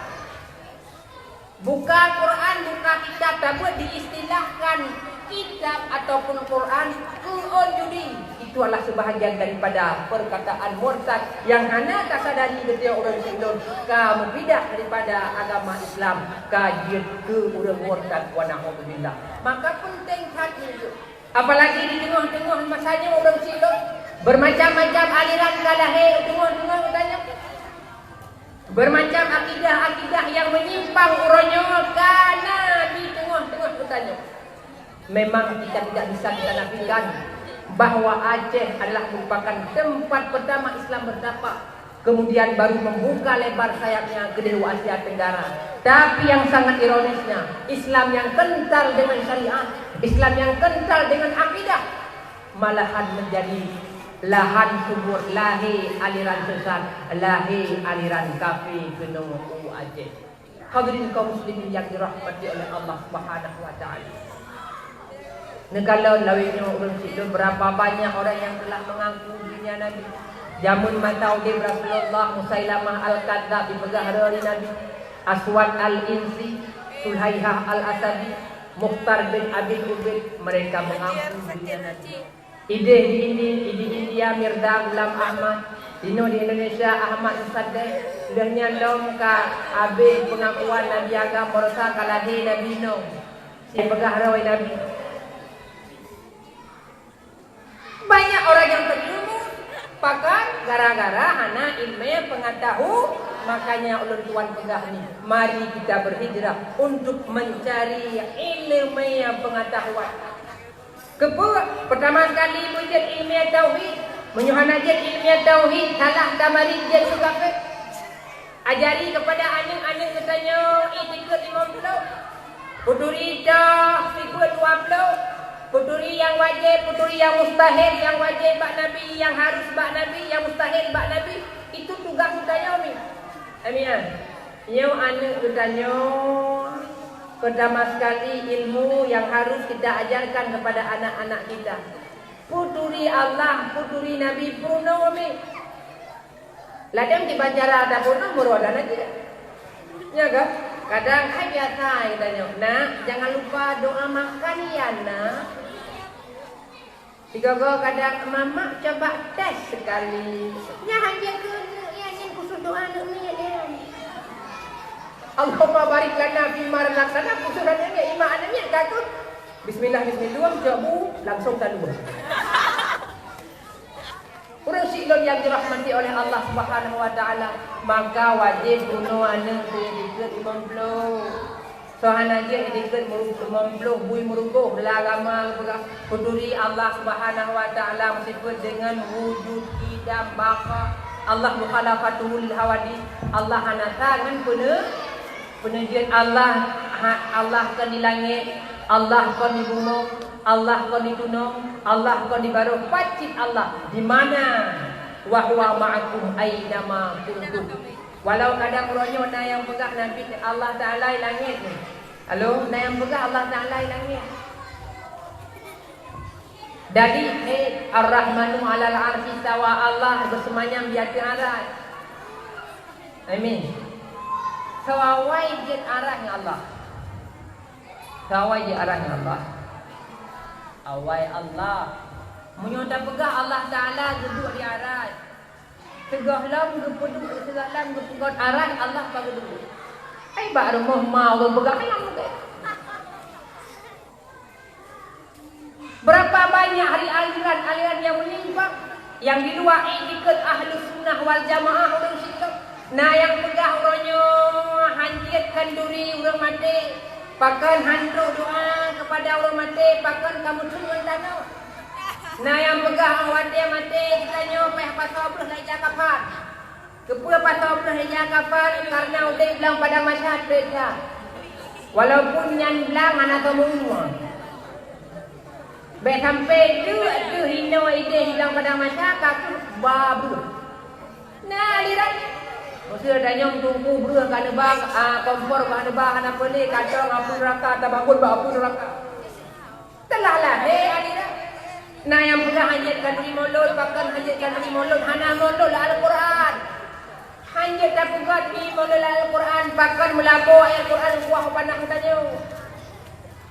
Buka Quran, buka kitab tabeuet diistilahkan kitab ataupun Quran keu ôn judi. Itu adalah sebahagian daripada perkataan murtad yang hana tasadari geutanyoe ureuëng sidroe ka meubidah daripada agama Islam, ka jeuet keu ureuëng murtad, wa na'udzubillah. Maka penting that nyoe. Apalagi di teungoh-teungoh masa nyoe ureuëng sidroe bermacam-macam aliran ka lahé teungoh-teungoh geutanyoe. Bermacam akidah-akidah yang menyimpang uroe nyoe ka na di teungoh-teungoh geutanyoe. Memang kita tidak bisa kita nafikan bahwa Aceh adalah merupakan tempat pertama Islam bertapak, kemudian baru membuka lebar sayapnya ke dewa Asia Tenggara. Tapi yang sangat ironisnya, Islam yang kental dengan syariat, Islam yang kental dengan akidah, malahan menjadi lahan subur lahé aliran sesat, lahé aliran kafé keunoe u Aceh. Hadirin kaum muslimin yang dirahmati oleh Allah Subhanahu wa Ta'ala. Neukalon lawét nyoe ureuëng sidroe, berapa banyak orang yang telah mengaku dirinya nabi. Jameun masa udeb Rasulullah, Musailamah Al-Kadzab dipeugah droe Nabi, Aswad Al-Insi, Sulaihah Al-Asadi, Mukhtar bin Abil Ubid, mereka mengaku dirinya nabi. Ideh di Indi-, di India, Mirza Ghulam Ahmad, sinoe di Indonesia, Ahmad Mossadegh, lheueh nyan lom ka abéh peungakuan Nabi agam, baroesa ka lahé Nabi Nuh, sipeugah droe Nabi. Banyak orang yang terjerumus, pakon? Gara-gara hana ileumèe peungeutahu. Makanya ulôn tuan peugah nyoe, mari kita berhijrah untuk mencari ileumèe peungeutahuan. Keupeue? Peutama sekali beujeuet ileumèe tauhid. Meunyoe hana jeuet ilmiah tauhid, salah tamarit jeuet keu kafé. Ajari keupada aneuk-aneuk geutanyoe itikeuet limong ploh. Peuturi dah sifeuet dua ploh. Peuturi nyang wajéb, peuturi nyang mustahil, nyang wajéb bak Nabi, nyang harus bak Nabi, nyang mustahil bak Nabi. Itu tugaih geutanyoe, mi. Amin. Nyoe aneuk geutanyoe, pertama sekali ilmu yang harus kita ajarkan kepada anak-anak kita. Peuturi Allah, peuturi Nabi peurunoe, mi. Ladang di bancara ada peurunoe meurôh dan aja. Ya kan? Kadang hai biasa geutanyoe, "Nak, jangan lupa doa makan ya, Nak." Sigoe-goe kadang, "Mamak coba tes sekali." Nyan hana keuneuk, ya, nyan khusus doa aneuk miet, ya. Allahumma barik lana fima razaqtana, khusus aneuk miet, imak aneuk miet ka keuh. Bismillah, bismillah, cok bu, langsung taluah. Ureueng siklon nyang dirahmati oleh Allah Subhanahu wa Taala, maka wajéb bunoe aneuk keu itikeuet limong ploh. Soe hana jeuet itikeuet muru-, limong ploh bui meurugoh, bela agama geupeugah, peuturi Allah Subhanahu wa Taala meusifeuet deungon wujud, qidam, baqa. Allah mukhalafatuhu lil hawadits. Allah hana sa ngon peuneu-, Peuneujeuet Allah, ha-, Allah kon di langét, Allah kon di bumoe, Allah kon di tunong, Allah kon di barôh, pat cit Allah, di mana? Wa huwa ma'akum aina ma kuntum. Walau kadang uroe nyoe na nyang peugah Nabi Allah Taala di langét. Halo, na nyang peugah Allah Taala di langét. Jadi, eh, Ar-Rahmanu 'alal 'arsy istawa, Allah beuseumayang di ateueh aras. Amin. Soe awai jeuet aras ngon Allah? Soe awai jeuet aras ngon Allah? Awai Allah. Meunyoe tapeugah Allah Taala geuduek di aras, sigohlom geupeuduek, sigohlom geupeugöt aras, Allah ka geuduek. Hai bak rumoh ma ureueng peugah nyan. Berapa banyak hari aliran-aliran yang menyimpang, yang di luar iktikad Ahlus Sunnah wal Jamaah ureueng sigoe. Na nyang peugah uroe nyoe han jeuet khanduri ureueng maté, pakon han trok doa kepada ureueng maté, pakon ka meuteun ngon tanoh. Na nyang peugah watèe maté geutanyoe payah pasoe breuh lé ija kafan. Keupeue pasoe breuh ija kafan? Karena udép lam padang mahsyar trép that. Walaupun nyan blang hana teumeue. Bèk sampai deuh-deuh inoe idéh lam padang mahsyar ka keuh ba breuh. Na aliran. Meuseu tanyong teungku breuh ka neuba, ah, kompor ka neuba hana peulé, kacau apui neuraka, tababon bak apui neuraka. Telah lahé aliran. Na nyang peugah han jeuet khanduri mulod, pakon han jeuet khanduri mulod, hana mulod lam Al-Quran. Han jeuet tapeugöt di mulod lam Al-Quran, pakon meulaboh ayat Quran kuah u panah geutanyoe.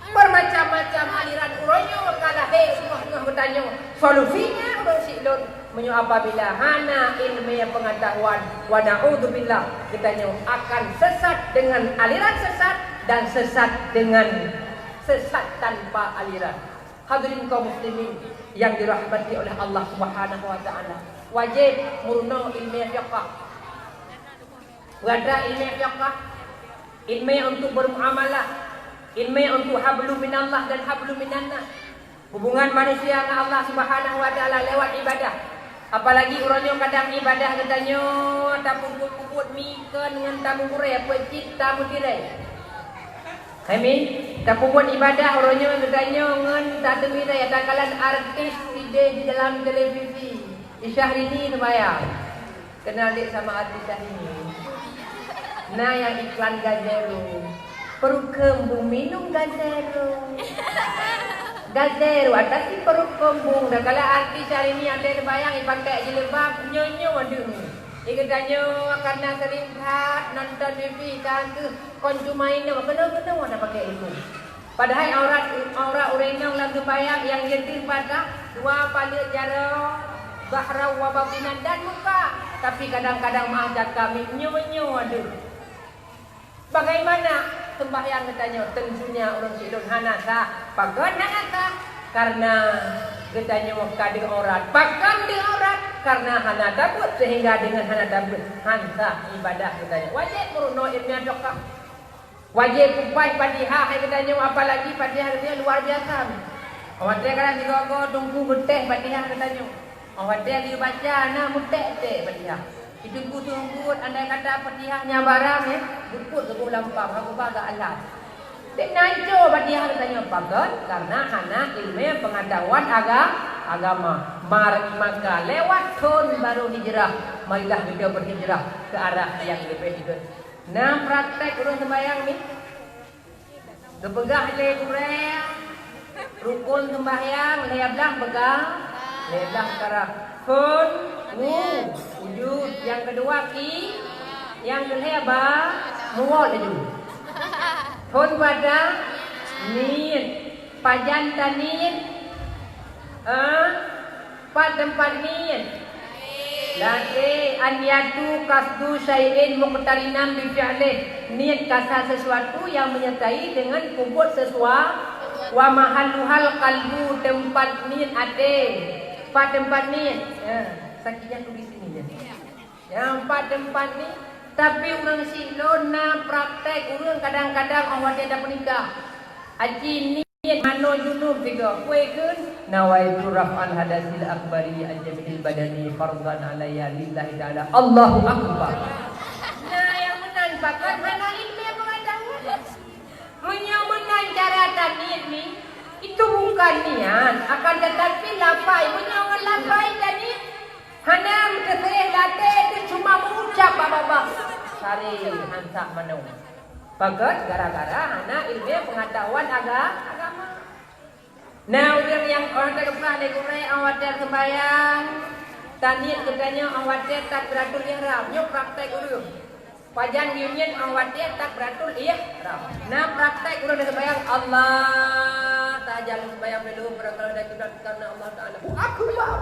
Bermacam-macam aliran uroe nyoe ka lahé u teungoh-teungoh geutanyoe. Solusinya ureueng siklon, meunyoe apabila hana ileumèe peungatahuan, wa na'udzubillah, geutanyoe akan sesat dengan aliran sesat dan sesat dengan sesat tanpa aliran. Hadirin kaum muslimin yang dirahmati oleh Allah Subhanahu wa Taala, wajéb meurunoe ileumèe fiqah. Peugah that ileumèe fiqah, ileumèe untuk bermuamalah, ileumèe untuk hablum minallah dan hablum minannas. Hubungan manusia ngon Allah Subhanahu wa Taala lewat ibadah. Apalagi uroe nyoe kadang ibadah geutanyoe tapeubuet-buet mi kon ngon tameugurai, peue cit tameutirèe. Hai mi, tapeubuet ibadah uroe nyoe geutanyoe ngon tateumirèe, takalon artis idéh di dalam televisi. Syahrini seumayang. Kenal dek sama artis Syahrini? Na nyang iklan Gazero. Perut kembung minum Gazero. Gazero atasi perut kembung. Dah kala artis Syahrini ada seumayang, ipakai jilbab, nyoe-nyoe deuh. Geutanyoe karena sering that nonton T V, ka keuh kon cuma inoe, keunoe-keunoe na pakai ilmu. Padahai aurat, aurat ureueng inong lam seumayang nyang jeuet deuh patah, dua paleuet jaroe, zahiran wa batinan, dan muka. Tapi kadang-kadang maaf cakap, nyoe-nyoe deuh. Bagaimana sembahyang geutanyoe? Tentunya ureueng siklon hana sah. Pakon hana sah? Karena geutanyoe ka deuh aurat. Pakon deuh aurat? Karena hana tabeuet, sehingga dengan hana tabeuet, han sah ibadah geutanyoe. Wajéb meurunoe ileumèe fiqah. Wajéb kupaih Fatihah hai geutanyoe, apalagi Fatihah geutanyoe luar biasa. Watèe kadang sigoe-goe teungku geutéh Fatihah geutanyoe. Óh watée geubaca na meutek-tek Fatihah. Itu ku seumeubeuet andai kata Fatihah nyan barang, eh, beupeuet geuboh lam pam, haba geualas. Dek na ico Fatihah geutanyoe pakon, karena hana ileumé peungatahuan aga-, agama. Mar-, maka lewat thon barô hijrah, marilah geutanyoe beuhijrah keu arah nyang leubeh jeuet. Na praktek ureuëng seumbahyang ni. Geupeugah lé gurée, rukon seumbahyang lhée blaih peugah, lhée blaih peukara. Phon, wu, wujud. Nyang keudua ki, nyang keulhée ba, muwoe laju. Phon pada, niet. Pajan taniet, eh, pat teumpat niet. Lati an yatu qasdu syai'in muqtarinan bi fi'lih. Niet kasa sesuatu yang menyertai dengan peubuet sesuatu. Wa mahalluhal qalbu, teumpat niet até. Pat teumpat niet. Ya, sakitnya tu di sini ya. Nyang pat teumpat ni, tapi ureuëng siklon na praktek ureuëng kadang-kadang óh watée tapeunikah. Aci niet manoe junub sigoe, peue kheun, "Nawaitu raf'al hadasil akbari an jami'il badani fardhan alayya lillahi ta'ala." Allahu Akbar. Nah, nyang meunan pakon hana ileumé peungatahuan. Meunyoe meunan cara taniet ni, itu bukan niat, akan tetapi lafai. Meunyoe ngon lafai taniet, hana meuteuseureh latée teuh cuma meuucap bak babah. Sari hansak manoe. Pakon? Gara-gara hana ileumé peungatahuan aga-, agama. Na ureuëng nyang óh watée geupeugah lé gurée óh watée seumbahyang, taniet geutanyoe óh watée takbiratul ihram, nyoe praktek ureuëng. Pajan geuyue niet óh watée takbiratul ihram. Na praktek ureuëng seumbahyang Allah, tajak seumbahyang beudoh beurangkalan dari kiblat karena Allah Taala. Allahu Akbar.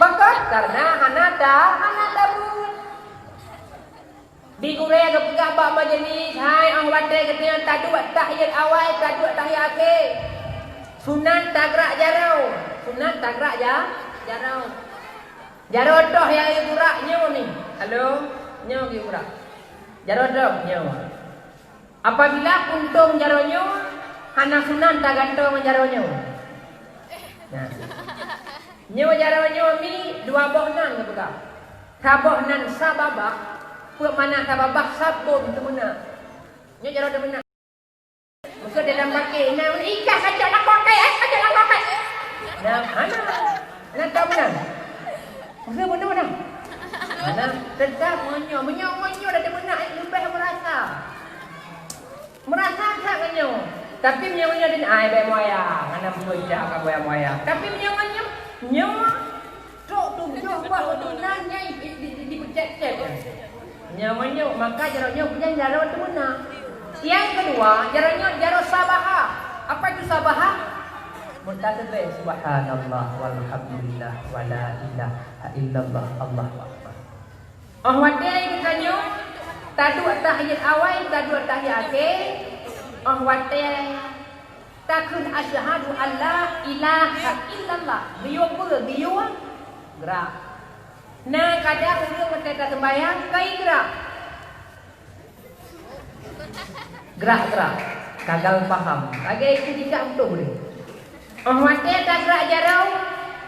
Pakon? Karena hana ta-, hana tabuet. Di gurée geupeugah bak majelis, hai óh watée geutanyoe taduek tahiyat awai, taduek tahiyat akhé. Sunat tagrak jaroe, sunat tagrak ja-, jaroe. Jaroe toh nyang geugurak nyoe ni. Halo, nyoe geugurak. Jaroe toh nyoe. Apabila puntông jaroe nyoe, hana sunat tagantoe ngon jaroe nyoe. Nah. Nyoe jaroe nyoe mi dua boh nan geupeugah. Saboh nan sababah, peue makna sababah? Sabon teumeunak. Nyoe jaroe teumeunak. Maksud dalam pakai, na ikah kacok lam pakai, eh, kacok lam pakai. Nah, hana. Hana tahu meunan. Maksud beuna meunan. Hana, tetap meunyoe, meunyoe, meunyoe dah teumeunak, eh, leubeh meurasa. Meurasa that ngon nyoe. Tapi meunyoe ngon nyoe, ai, bèk moyang, hana meucah ka moyang-moyang. Tapi meunyoe ngon nyoe, nyoe trok tujoh boh meutunan nyang di, di, di, dipeucèt-cèt. Nyoe ngon nyoe, maka jaroe nyoe bukan jaroe teumeunak. Nyang keudua, jaroe nyoe jaroe sabahah. Apa itu sabahah? Meutasbih, subhanallah, walhamdulillah, wala ilaha illallah, Allahu akbar. Óh watèe geutanyoe taduek tahiyat awai, taduek tahiyat akhé, óh watèe takheun asyhadu an la ilaha illallah, geuyue peue? Geuyue grak. Na kadang ureueng watèe taseumbahyang kai grak. Grak-grak, gagal paham. Lagèe itu tidak beutôi. Óh watèe tagrak jaroe,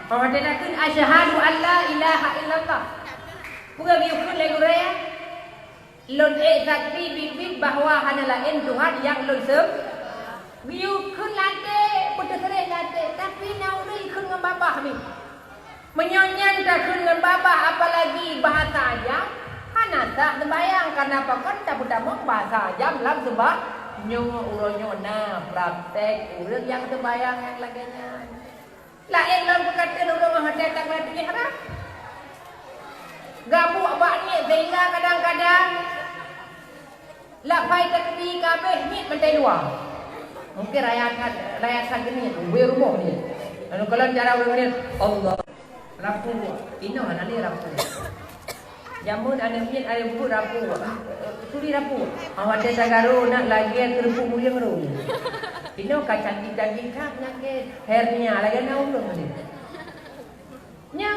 óh watèe takheun asyhadu an la ilaha illallah. Peue geuyue kheun lé gurèe? Lôn ék sakti biet-biet bahwa hana laén Tuhan nyang lôn sem-, geuyue kheun latèe, beuteuseureh latèe, tapi na ureueng kheun ngon babah mi. Meunyoe nyan takheun ngon babah, apalagi bahasa ajam, hana sah seumbahyang, kareuna pakon tapeutamong bahasa ajam lam seumba-, nyoe uroe nyoe na praktek ureueng nyang seumbahyang nyang lagèe nyan. Laén lom peukateun ureueng watèe tapeugah ihram. Gabuek bak niet sehingga kadang-kadang lafai takbir ka abéh niet mantong luwa. Mungken raya that, raya that geuniet, ubé rumoh niet. Lalu kalau cara ureueng niet, Allah. Rapu, inoe hana lé rapu. Jameun aneuk miet aneuk buet rapu. Turi rapu. Awak watèe tagaro nak lagèe keureupuk muyueng ro. Inoe ka cantik-cantik ka peunyakét hernia lagèe na ureueng tadi. Nya,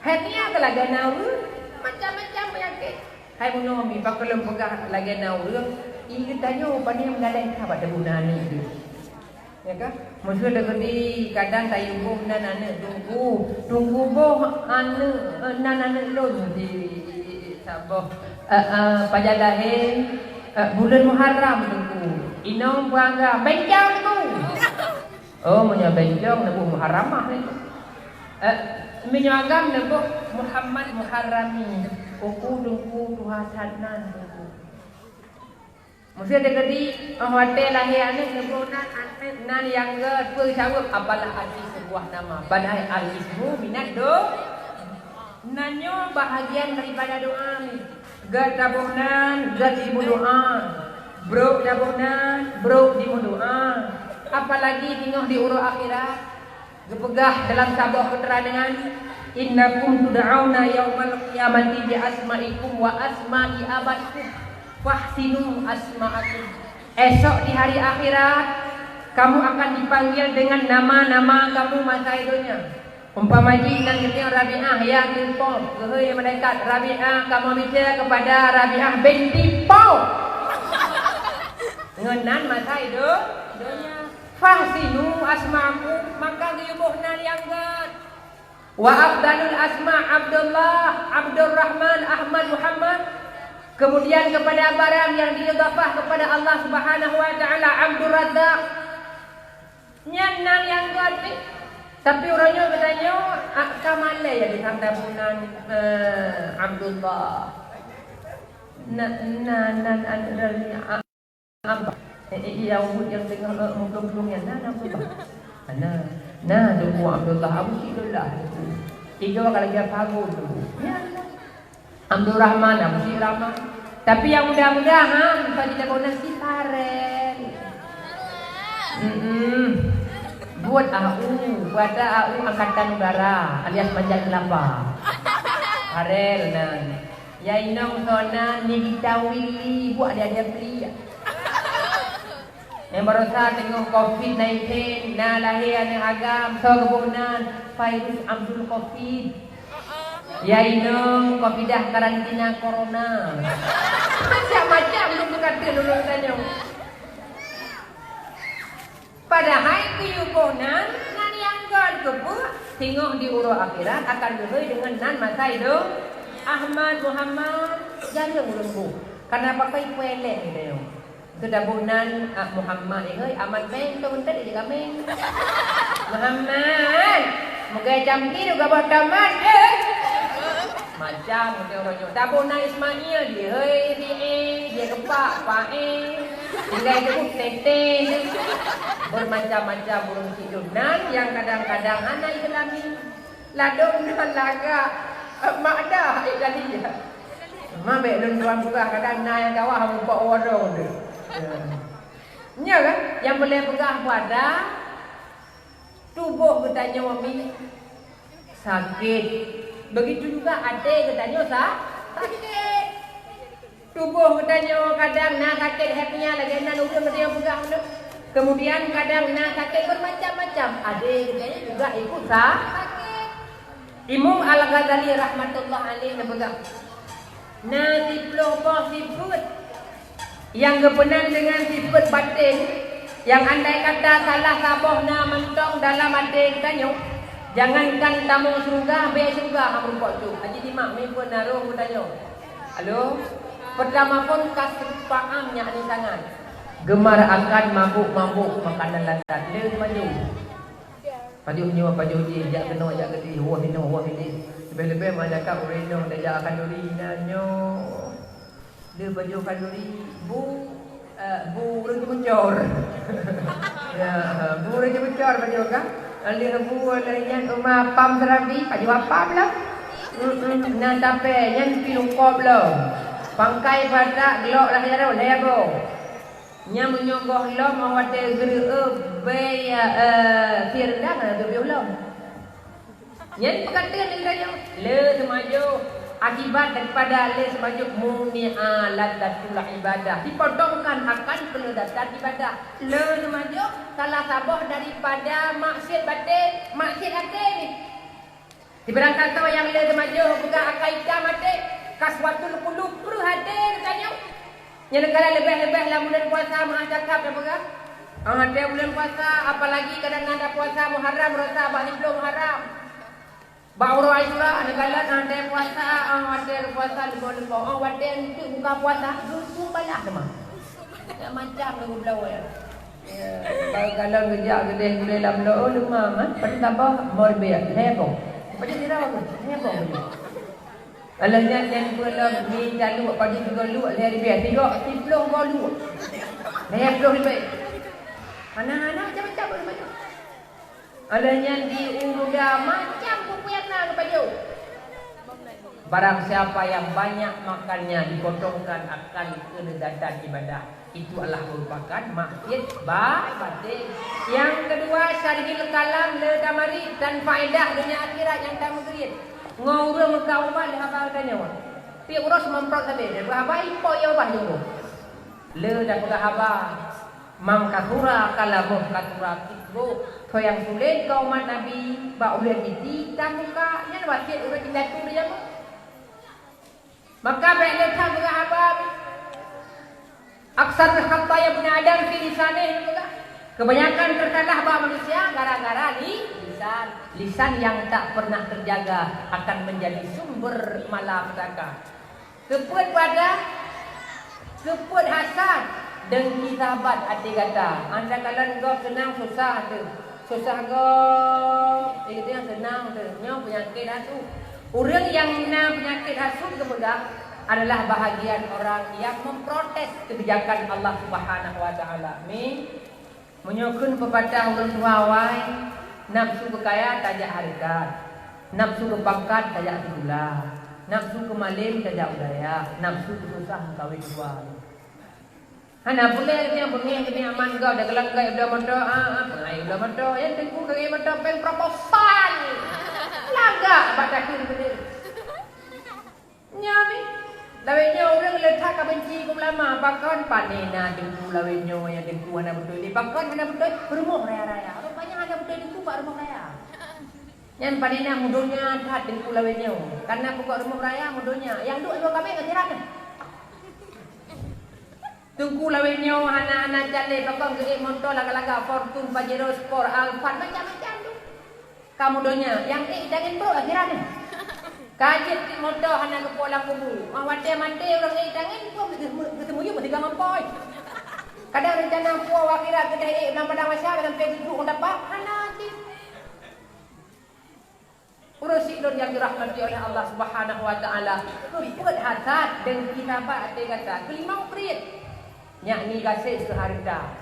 hernia ka lagèe na ureueng, macam-macam peunyakét. Hai bunoe mi, pakon lôn peugah lagèe na ureueng, i geutanyoe pane meudaleh ka bak teuguna aneuk teuh. Ya kan? Meuseu teukeudi kadang tayue boh nan aneuk teungku. Teungku boh aneuk, eh, nan aneuk lôn di saboh, eh, eh, pajan lahé, eh, buleuen Muharram teungku. Inong peue agam, bencong teungku. Oh, meunyoe bencong neuboh Muharramah nyan. Eh, meunyoe agam neuboh Muhammad Muharrami. Teungku, teungku, tuha that nan teungku. Meuseu teukeudi, óh watée lahé aneuk neuboh nan, aneuk nan nyang geupeue jaweueb apalah arti sebuah nama. Padahai al-ismu minad do-, nan nyoe bahagian daripada doa ni. Geuboh nan, geuboh doa. Brok boh nan, brok boh doa. Apalagi teungoh di uroe akhirat. Geupeugah dalam saboh keuteurangan, "Innakum tud'auna yaumal qiyamati bi asma'ikum wa asma'i abaikum, fahsinu asma'akum." Esok di hari akhirat, kamu akan dipanggil dengan nama-nama kamu masa di dunia. Umpama jih nan geutanyong Rabi'ah, ya, teupok, geuhôi malaikat, "Rabi'ah, kamoe bicara kepada Rabi'ah binti Pok." Ngon nan masa di dunia. Fahsinu asma'akum, maka geuyue boh nan nyang gét. Wa afdalul asma Abdullah, Abdurrahman, Ahmad, Muhammad. Kemudian kepada barang yang diidhafah kepada Allah Subhanahu wa Ta'ala, Abdurrazzaq. Nyan nan nyang gét pih. Tapi uroe nyoe geutanyoe, ah, ka malée ya di Hamdan bunan, eh, Abdullah. Na, na, na, na, na, Abah. Eh, eh, iya, ubit nyang teungoh, eh, meuplueng-plueng nyan, na, na, Abah. Na, na, Teungku Abdullah, Abu Syik Abdullah. Tiga kali dia pagu tu. Ya, na. Abdul Rahman, Abu Syik Rahman. Tapi nyang muda-muda, ha, bisa kita guna si Farel. Mm-mm. Buet A U, buet A U Angkatan Udara alias Manjat Kelapa. Farel, na. Ya inong sona ni ditawili buat dia dia beli. Nyang barosa teungoh covid nineteen, na lahé aneuk agam, soe geuboh nan, virus Abdul Covid. Ya inong, covidah karantina corona. Macam-macam lôn peugah lôn tanyoe. Padahai geuyue boh nan, nan nyang gét keupeue, teungoh di uroe akhirat akan geuhôi deungon nan masa hidup. Ahmad, Muhammad, jareueng ulôn boh. Karena pakai kueleng geutanyoe. Keu taboh nan, ah, Muhammad, eh, hôi, Ahmad Meng, tu entet di kameng. Muhammad, muka jampi tu gabah tamat, eh. Macam tu orang nyoe. Taboh nan Ismail, dia, hei, si, eh, dia kepak, pak, eh. Tinggai tu, tete. Bermacam-macam burung sidung. Nan yang kadang-kadang hana Islami. Ladôm nan lagak, eh, mak dah, eh, jadi. Ma bèk lôn tuan peugah, kadang na nyang kawah mupok uroe tu. Ya. Nyo kan? Nyang peureulèe peugah pada tuboh geutanyoe mi sakét. Begitu juga até geutanyoe sa-, sakét. Tuboh geutanyoe kadang na sakét hernia lagèe nan ureueng geutanyoe peugah nyoe. Kemudian kadang na sakét bermacam-macam. Até geutanyoe juga ikut sa-, sakét. Imam Al-Ghazali rahmatullah alaih neupeugah, na siplôh boh sifeuet nyang geupeunan deungon sifeuet batén, nyang andai kata salah saboh na mantong dalam até geutanyoe, jangankan tamong syeuruga, bèk syeuruga hana meurumpok cok. Aji simak, meupeue na rhom geutanyoe. Halo? Peurtama phôn ka seupaham nyan sangat. Gemar akan mabôk-mabôk makanan ladang. Le maju. Pajoh nyoe, pajoh jih, jak keunoe, jak keudéh, woh inoe, woh idéh. Leubeh-leubeh meucakap ureueng inong tajak khanduri na nyoe. Le pajoh khanduri, bu, eh, bu ureueng teubucor. Ya, bu ureueng teubucor pajoh ka. Lheueh bu lheueh nyan uma apam seurabi, pajoh apam lah. Mm-mm, na tapè, nyan pi lungkop lom. Pangkai patak glok lah jaroe, lhèe boh. Nyan meunyoe goh lom watèe geureu'euh bèe, eh, firda hana geubeuh lom. Nyan peukatan lé geutanyoe, le seumajoh. Akibat daripada le seumajoh muni'a ladzatul ibadah, dipotongkan akan keuleudatan ibadah. Le seumajoh salah saboh daripada maksiat batén, maksiat até nyoe. Sibarang tasoe nyang le teumajoh peugah akai itam até, kaswatul qulub, preuh até geutanyoe. Nyan kala leubeh-leubeh lam buleuen puasa meu'ah cakap tapeugah. Ah, watèe buleuen puasa, apalagi kadang na puasa Muharram, rosa bak siplôh Muharram. Bak uroe Asyura, neukalon watèe puasa, ah, watèe puasa leumo-leumo, ah, watèe enteuk buka puasa, geusum balah teuma. Macam-macam lagu bloe ya. Ya, baru kalon geujak geudeh gulai lam bloe, oh, leumam, eh. Padahai saboh mor biak, lhèe boh. Padahai sira tu, lhèe boh. Alah nyan nyang peue lom mi taluek, padub sigoe luek lhèe ribèe, sigoe siplôh goe luek. Lhèe plôh ribèe. Hana-hana macam-macam pun baju. Alah nyan di u muda macam peue-peue nyang na geupajoh. Barang siapa yang banyak makannya dipotongkan akan kelezatan ibadah. Itu adalah merupakan maksiat ba-, batin. Nyang keudua, syarhil kalam le tamarit dan faedah donya akhirat nyang tameukeuriet. Ngon ureueng meuka ubat lé haba geutanyoe. Tiep uroe seumamprot sabe, dan beuhaba ipo ia ubah jumbo. Le tapeugah haba, man kathura kalamuh kathura kidhbuh. Soe nyang sulet keu umat Nabi, bak ulèe jiti tamuka, nyan wasiet ureueng indatu lé jameun. Maka bèk lé that peugah haba. Aksar khataya ibni Adam fi lisanih, peugah. Kebanyakan tersalah bak manusia gara-gara li-, lisan. Lisan yang tak pernah terjaga akan menjadi sumber malapetaka. Keupeuet pada, keupeuet hasad, dengki sahabat até gata. Anda kalon gob seunang susah teuh. Susah gob, eh, geutanyoe seunang teuh. Nyoe peunyakét hasut. Ureueng nyang na peunyakét hasut geupeugah adalah bahagian orang yang memprotes kebijakan Allah Subhanahu wa Taala. Amin. Meunyoe kheun pepatah ureueng tuha awai, nafsu keu kaya tajak hareukat, nafsu keu pangkat tajak sikula, nafsu keu malém tajak u dayah, nafsu keu susah meukawen dua. Hana peureulèe nyang beungéh keuneuk aman gob, dagelan gob bloe moto, ah, ah, peungai bloe moto, nyan teungku keu moto péng proposal. Lagak bak takheun beuneuh. Nyan mi, lawét nyoe ureueng le that ka benci keu ulama, pakon pané na teungku lawét nyoe nyang teungku hana beutôi lé, pakon hana beutôi rumoh raya-raya. Rupanya hana beutôi teungku bak rumoh raya. Nyan pané na meudonya that teungku lawét nyoe. Karena peugot rumoh raya meudonya, nyang duek dua kabeh akhirat. Teungku lawét nyoe hana, hana calée, pakon geuék moto laga-laga, Fortuner, Pajero Sport, Alphard, macam-macam tu. Kamoe donya, nyang ék tangen brok akhirat nyoe. Ka jeuet cit moto hana geupo lam kubu. Ah, watée maté ureuëng ék tangen, pun geuteumuyueb sigoe ngon pôi. Kadang reuncana po akhirat keudeh ék lam padang mahsyar sampai geuduek ngon dapa, hana cit. Ureuëng syedara nyang dirahmati oleh Allah Subhanahu wa Taala, keupeuet hasad dan dengki sahabat até gata. Keulimong kriet, yakni gaséh keu hareuta.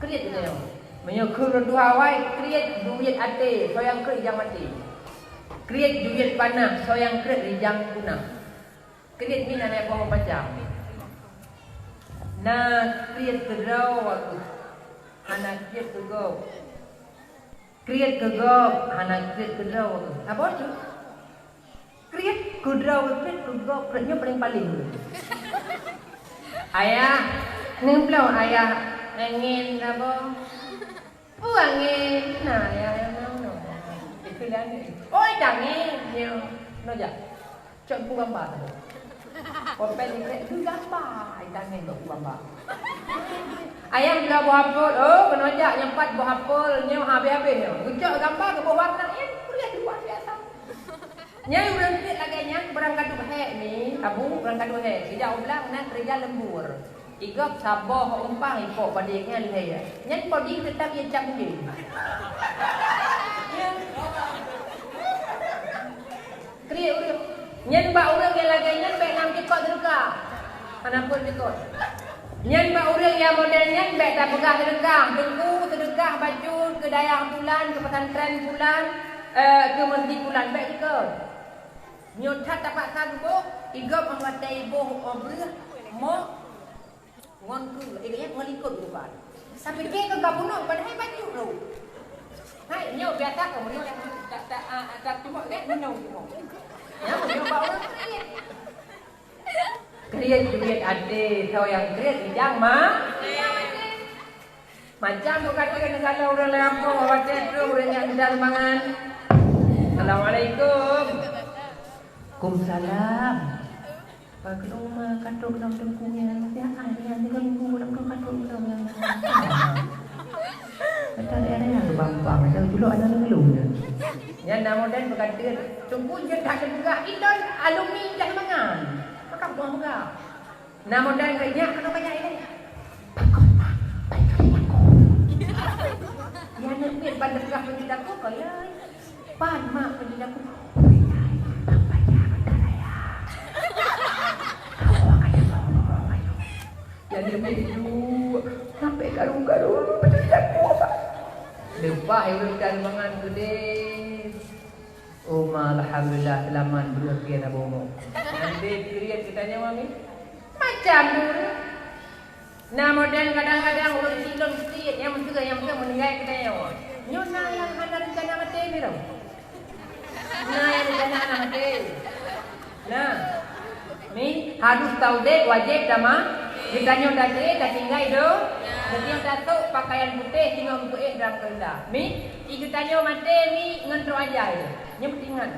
Kriet nyoe. Meunyoe kheun ureuëng tuha awai, kriet duiet até, soe nyang kriet rijang maté. Kriet duiet panah, soe nyang kriet rijang punah. Kriet nyan na boh macam. Na kriet keudroe, hana kriet keu gob. Kriet keu gob, hana kriet keu droe. Saboh tu. Kriet keu droe, kriet keu gob, kriet nyoe paléng-paléng. Ayah, neupeulom ayah angén saboh. Peue angén, na ayah nyang na. Itu dia ni. Oi, angén nyoe. Noe jak. Cok ku gamba tu. Pulpen ni ku gamba, ai tangen ku gamba. Ayah dua buah apel, oh, keunoe jak nyang pat buah apel, nyoe habéh-habéh nyoe. Geucok gamba geuboh warna, eh, kuliah luar biasa. Nyan ureuëng kriet lagée nyan, barang ka duek hék ni, Abu, barang ka duek hék. Sijak u blang na keureuja lembur. Igop saboh umpang ipok padé nyan lhée. Nyan po jih teutap ie cap mungkin. Kriet ureuëng. Nyan bak ureuëng nyang lagée nyan bék nam jikot seudeukah. Hana peue jikot. Nyan bak ureuëng nyang model nyan bék tapeugah seudeukah. Teungku seudeukah bacut keu dayah bulan, keu pesantren bulan, eh, keu meuseujid bulan, bék jikot. Nyoe that tapaksa geuboh, igop ngon watée iboh, oh, breueh, mok, ngon keu, eh, ngon likot geuba. Tapike keu ka bunoe, padahai bacut lom. Hai, nyoe biasa keu meunyoe nyang tak, tak, ah, tak cuma gét, meunyoe cuma. Ya, meunyoe bak ureuëng kriet. Kriet duiet até, soe nyang kriet rijang ma-, macam tu kata kena salah ureuëng lampôh, watée tu ureuëng nyang tidak seumangat. Assalamualaikum. Kumsalam. Bak rumah katuk dalam tengku yang siapa yang tiga minggu dalam tu katuk dalam yang Kata raya-raya keu bang-bang, macam culok aneuk ngeulung je. Nyan na model peukateuet, Teungku jeuet that teupeugah, "Ilôn alumni Dah Mangan." Maka buang peugah. Na model keu nyak keunoe kajak ilée. Pakon mak, pai keu aku. Ya aneuk miet ban teupeugah keu aku, kaya. Pan mak keu aku. Pai keu aku, kata raya. Aku akan jadi orang. Ya, dia begitu. Sampai karung-karung, macam jago, Pak. Leupah, ya, ureueng dan mangan gede. Uma, alhamdulillah, seulamat, breueh keu Nabi Umar. Nanti kriet geutanyoe, Mami. Macam tu. Nah, model kadang-kadang ureueng silon kriet, nyang meuteugah, nyang meuteugah meuninggai geutanyoe. Nyoe na nyang hana rencana maté, Miro. Nah, nyang rencana hana maté. Nah, mi harus taudeb wajéb tama. Geutanyoe taté tatinggai do. Geutanyoe tasok pakaian putéh singoh meukuéh dalam keureuda. Mi, i geutanyoe maté mi ngon troh ajai. Nyoe peuingat.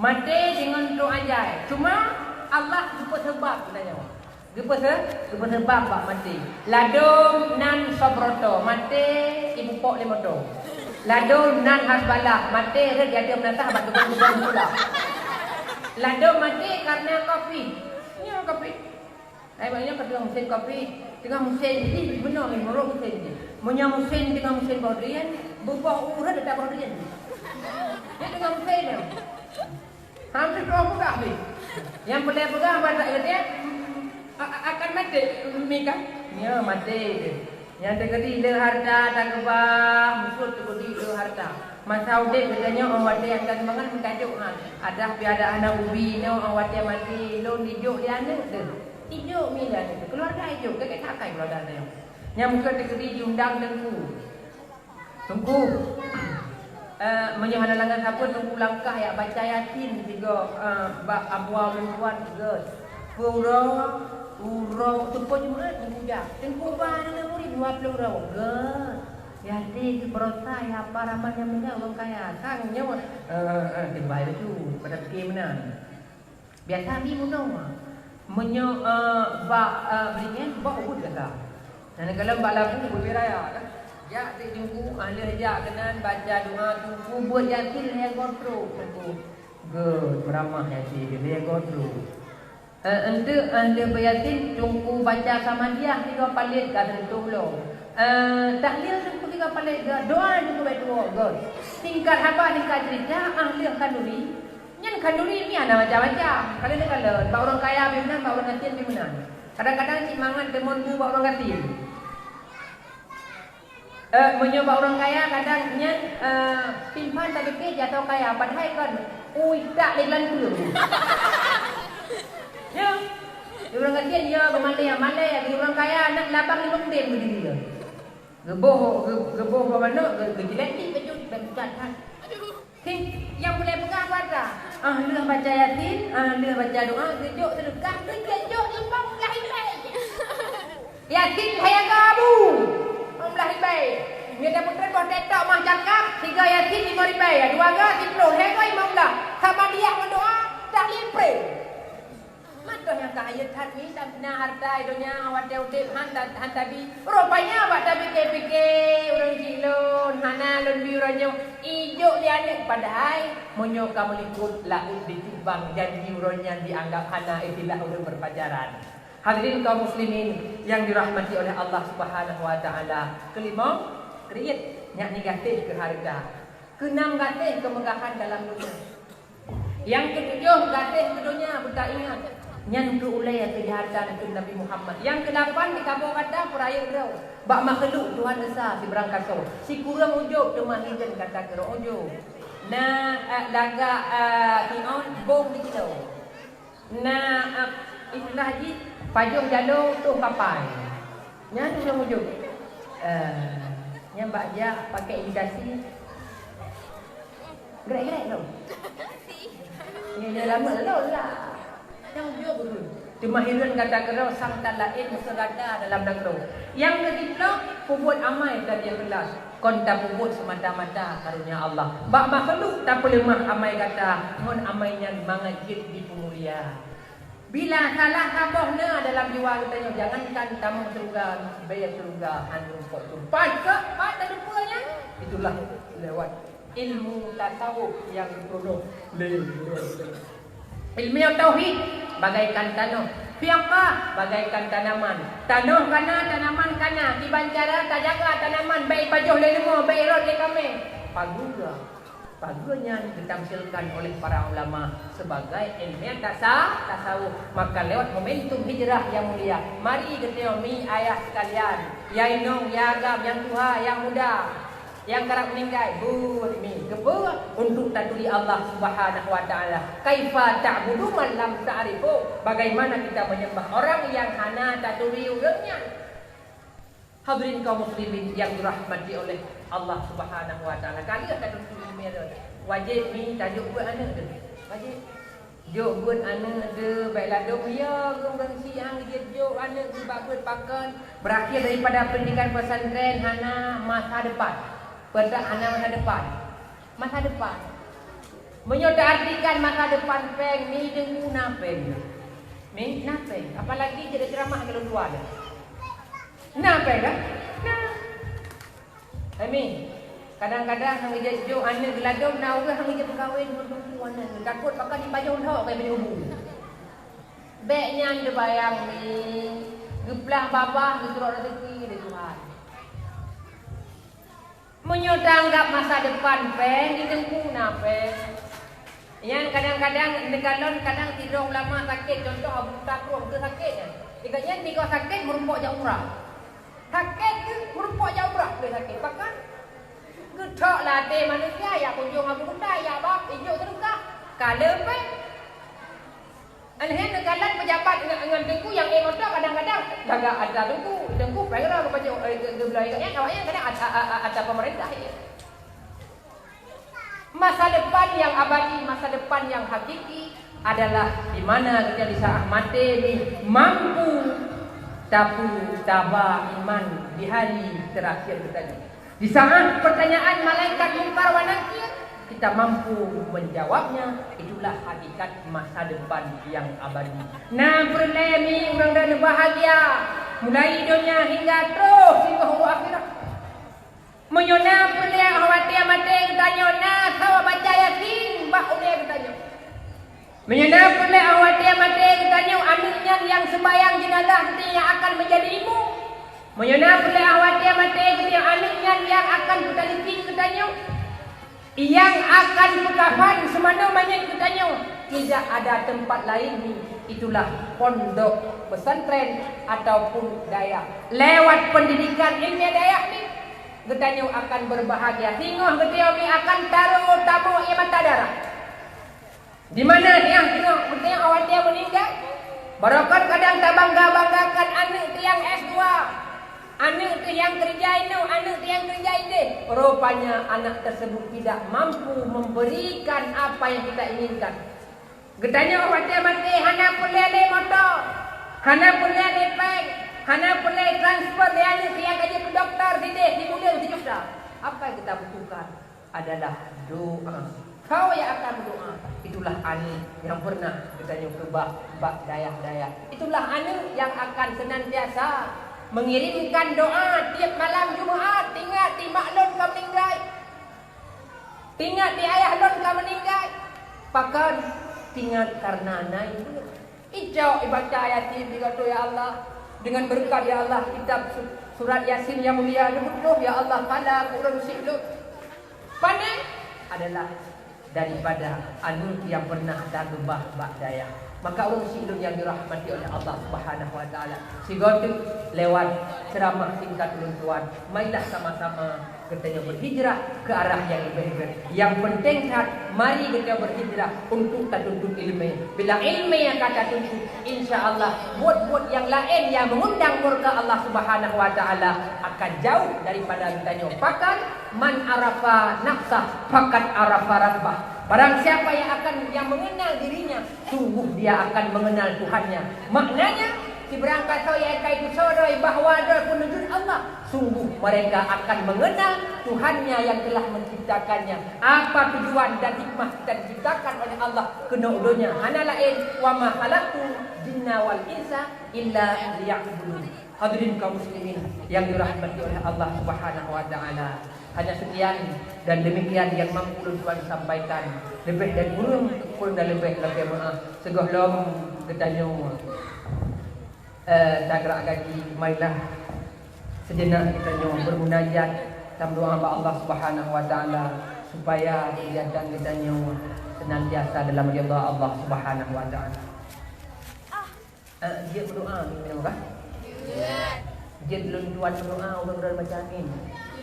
Maté deungon troh ajai. Cuma Allah geupeu seubab geutanyoe. Geupeu se-, geupeu seubab bak maté. Ladôm nan Sabroto, maté ipupok lé moto. Ladôm nan Hasbalah, maté rhot jiateueh meunasah bak tukang-tukang sikula. Ladôm maté kareuna Covid. Nyoe Covid. Hai, banyak ka teungoh musém Covid. Teungoh musém jih, beuna mi murok musém jih. Meunyoe musém teungoh musém boh drien, beuboh uroe teutap boh drien. Nyoe teungoh musém nyoe. Hampir dua peugah deh. Nyang peureulèe peugah bak that geutanyoe, a-, a-, akan maté, mi kan? Nyoe maté deh. Nyang teukeudi le hareuta takeubah, musuh teukeudi le hareuta. Masa udép geutanyoe 'oh watèe nyang ka seumangat meutajok ha. Adak pi adak hana ubi nyoe 'oh watèe maté, lôn dijok lé aneuk teuh. Ijok mi lé aneuk teuh. Keuluarga ijok, gèt-gèt that akai keuluarga tanyoe. Nyang meukeue teukeudi jiundang teungku. Teungku, eh, meunyoe hana langan sapeue, Teungku langkah jak baca Yasin sigoe, eh, bak abua ulôn tuan, gèt. Peue uroe, uroe teupeue Jumat Teungku jak. Teungku ba aneuk murit dua ploh uroe, gèt. Yasin, geubarosa, ya apa ramanya meunan ureueng kaya. Sang nyoe, eh, eh, tinggai laju, pada pike meunan. Biasa mi bunoe. Meunyoe, eh, bak, eh, beuringèn, bak ubit gata. Nyang kalon bak labu beubeda raya, kan? Jak di teungku, ah lheueh jak keunan baca doa teungku, beuet Yasin lhèe goe trok teungku. Gèt, beuramah Yasin lhèe goe trok. Eh, eunteuk, ah lheueh beuet Yasin teungku baca Samadiah tiga palét ka seuntuh lom. Eh, tahlil teungku tiga palét gèt, doa teungku bèk tuwoe gèt. Singkat haba, singkat cerita, ah lheueh khanduri, nyan khanduri mi hana macam-macam. Kalon-kalon, bak ureueng kaya pi meunan, bak ureueng gasien pi meunan. Kadang-kadang cit mangat deungon bu bak ureueng gasien. Eh, meunyoe bak ureueng kaya, kadang nyan, eh, simpan tabike jatoh kaya, padahai kon, ui, tak lé geulanteue. Ya. Di ureueng gasien, ya, geumalèe, malèe, di ureueng kaya, na labang limong tem geudiri. Geuboh, geu-, geuboh bak manok, geu-, geujilet di baju, bèk pucat that. Heh, nyang peureulèe peugah bak atra. Ah lheueh baca Yasin, ah lheueh baca doa, geujok seudeukah, geujok limong blah ribèe. Yasin lhèe go bu, limong blah ribèe. Nyoe tapeutrön boh teutok mah cakap, sigo Yasin limong ribèe, dua go siploh, lhèe go limong blah. Samadiah ngon doa, tahlil pré. Mantong nyang ka hayeu that mi, na hareuta donya watèe udép han ta-, han tabi. Rupanya bak tapike-pike ureueng cit lôn, hana lôn bi uroe nyoe, ijok lé aneuk, padahai meunyoe ka meulikot laôt ditimbang, janji uroe nyan dianggap hana, istilah ureueng berpacaran. Hadirin kaum muslimin yang dirahmati oleh Allah Subhanahu wa Taala, keulimong, kriet, nyak ni gaséh keu hareuta. Keunam, gaséh keumeugahan dalam donya. Nyang keutujoh, gaséh keu donya, beutaingat. Nyan keu ulèe keujahatan keu Nabi Muhammad. Nyang keulapan, dikamoe gata peurayeuk droe. Bak makhluk Tuhan Esa sibarang kasoe. Sikureueng ujôb teuma hireuen gata keudroe ujôb. Na, eh, lagak, eh, hiôn bông dikilo. Na, eh, istilah jih, pajoh jaloe toh kapai. Nyan ureueng ujôb. Eh, nyan bak jak pakai imitasi. Grek-grek tu. Nyan, nyan lama lalu lah. Nyan ujôb tu. Teuma hireuen gata keudroe sang tan laén meuseu gata dalam nanggroe. Nyang keudua, peubuet amai dan ikhlas. Kon tapeubuet seumata-mata karunia Allah. Bak makhluk tapeuleumah amai gata, ngon amai nyan mangat jeuet jipeumulia. Bila salah saboh na dalam jiwa geutanyoe, jangankan tamong syeuruga, bèe syeuruga hana meurumpok. Pat keuh, pat tateupeue nyan? Itulah lewat ilmu tasawuf nyang geupeureunoh lé. Ilmu tauhid bagaikan tanoh, fiqah bagaikan tanaman. Tanoh kana, tanaman kana, kiban cara tajaga tanaman, bèk ipajoh lé leumo, bèk irot lé kaméng. Pageue Pageue nyan ditamsilkan oleh para ulama sebagai ilmiah tasa-, tasawuf. Maka lewat momentum hijrah yang mulia, mari geutanyoe mi ayah sekalian, ya inong, ya agam, nyang tuha, nyang muda, nyang karab meuninggai, buet mi. Keupeue? Untuk taturi Allah Subhanahu wa Taala. Kaifa ta'budu man lam ta'rifu? Bagaimana kita menyembah orang yang hana taturi ureueng nyan? Hadirin kaum muslimin yang dirahmati oleh Allah Subhanahu wa Taala, ka lheueh ka teuntu ileumèe nyoe, wajéb mi tajok beuet aneuk teuh. Wajéb. Jok beuet aneuk teuh, bèk ladôm ya geuh gengsi han geujok aneuk teuh bak beuet pakon. Berakhir daripada pendidikan pesantren hana masa depan. Peue hana masa depan. Masa depan. Meunyoe teuartikan masa depan péng, mi teungku na péng. Mi na péng. Apalagi jeuet ceramah keu lôn dua nyan. Na péng kan? Na. Hai mi, kadang-kadang han geujok aneuk geuladôm, na ureueng han geujok peukawen ngon teungku aneuk. Takot pakon jipajoh lhok keu imeunyoe bu. Bèk nyan teubayang mi, geuplah babah geusurok rezeki lé Tuhan. Meunyoe taanggab masa depan péng, di teungku na péng. Nyan kadang-kadang neukalon kadang sidroe ulama sakét, contoh Abu Takrom teuh sakét nyan. Di gobnyan tiga sakét meurumpok jak umrah. Sakét teuh meurumpok jak umrah lé sakét. Pakon? Geuthok lam até manusia, jak kunjong Abu Takrom, jak bab, ijok seudeukah. Ka lheueh péng. Alheuh neukalon peujabat ngon, ngon teungku nyang ék moto kadang-kadang gagak atra teungku. Teungku péng rhah geupajoh, eh, geu-, geubloe gobnyan, awaknyan kadang atra, a-, a-, atra pemerintah, ya. Masa depan yang abadi, masa depan yang hakiki adalah di mana kita di saat maté ni mampu tapu taba iman di hari terakhir kita ni. Di saat pertanyaan malaikat Mungkar wa Nakir, kita mampu menjawabnya, itulah hakikat masa depan yang abadi. Na peureulèe mi ureueng droeneuh bahagia, mulai donya hingga troh singoh u akhirat. Meunyoe na peureulèe 'oh watèe maté geutanyoe na soe baca Yasin bak ulèe geutanyoe. Meunyoe na peureulèe 'oh watèe maté geutanyoe, aneuk nyan nyang seumayang jeunazah geutanyoe nyang akan menjadi imum. Meunyoe na peureulèe 'oh watèe maté geutanyoe, aneuk nyan nyang akan peutalakhin geutanyoe, nyang akan peukafan seumanoe manyét geutanyoe. Tidak ada tempat lain, itulah pondok pesantren ataupun dayah. Lewat pendidikan ilmiah dayah ni, geutanyoe akan berbahagia. Singoh geutanyoe akan taro tamong ie mata darah. Di mana tiang singoh, geutanyoe awai tiang meuninggai? Barokon kadang tabangga-banggakan aneuk tiang S dua, aneuk tiang keurija inoe, aneuk tiang keurija idéh. Rupanya anak tersebut tidak mampu memberikan apa yang kita inginkan. Geutanyoe watèe maté hana peureulèe lé moto, hana peureulèe lé péng, hana peureulèe transfer lé aneuk tiang ka jeuet keu dokto sidéh, sibuleuen sijuta. Apa yang kita butuhkan? Adalah doa. Soe nyang akan meudoa? Itulah aneuk nyang pernah geutanyoe keubah bak dayah-dayah. Itulah aneuk nyang akan senantiasa mengirimkan doa tiep malam Jumat, "Ingat, di mak lôn ka meuninggai. Ingat, di ayah lôn ka meuninggai." Pakon? Ingat karena na ibu. Icok ibaca Yasin di goto, ya Allah. Dengan berkat, ya Allah, kitab su-, surat Yasin yang mulia ini beutôi, ya Allah, pala keu ureueng syik lôn. Pane adalah daripada aneuk nyang pernah takeubah bak dayah. Maka ureueng syik lôn nyang dirahmati oleh Allah Subhanahu wa Taala, sigoe teuk lewat ceramah singkat ulôn tuan, marilah sama-sama geutanyoe berhijrah ke arah yang lebih baik. Yang penting that, mari geutanyoe berhijrah untuk tatuntut ilmu. Bila ilmu nyang ka tatuntut, insya Allah, buet-buet nyang laén nyang mengundang murka Allah Subhanahu wa Taala akan jauh daripada geutanyoe. Pakon? "Man arafa nafsah, faqad arafa rabbah." Barang siapa yang akan, yang mengenal dirinya, sungguh dia akan mengenal Tuhannya. Maknanya, Sibarang kasoe nyang ka itusoe droe bahwa droe peuneujeuet Allah, sungguh mereka akan mengenal Tuhannya yang telah menciptakannya. Apa tujuan dan hikmah kita diciptakan oleh Allah keunoe donya? Hana laén, "Wa ma khalaqtul jinna wal insa illa liya'budun." Hadirin kaum muslimin yang dirahmati oleh Allah Subhanahu wa Taala. Hanya sekian dan demikian yang mampu ulôn tuan sampaikan. Leubeh dan kureueng, kureueng dan leubeh lakée meu'ah. Sigohlom geutanyoe, eh, tagerak gaki, marilah sejenak geutanyoe bermunajat, tameudoa bak Allah Subhanahu wa Taala supaya kegiatan geutanyoe senantiasa dalam ridha Allah Subhanahu wa Taala. Eh, jeuet meudoa, minum kah? Jeuet. Jeuet lôn tuan meudoa, ulôn droe baca amin.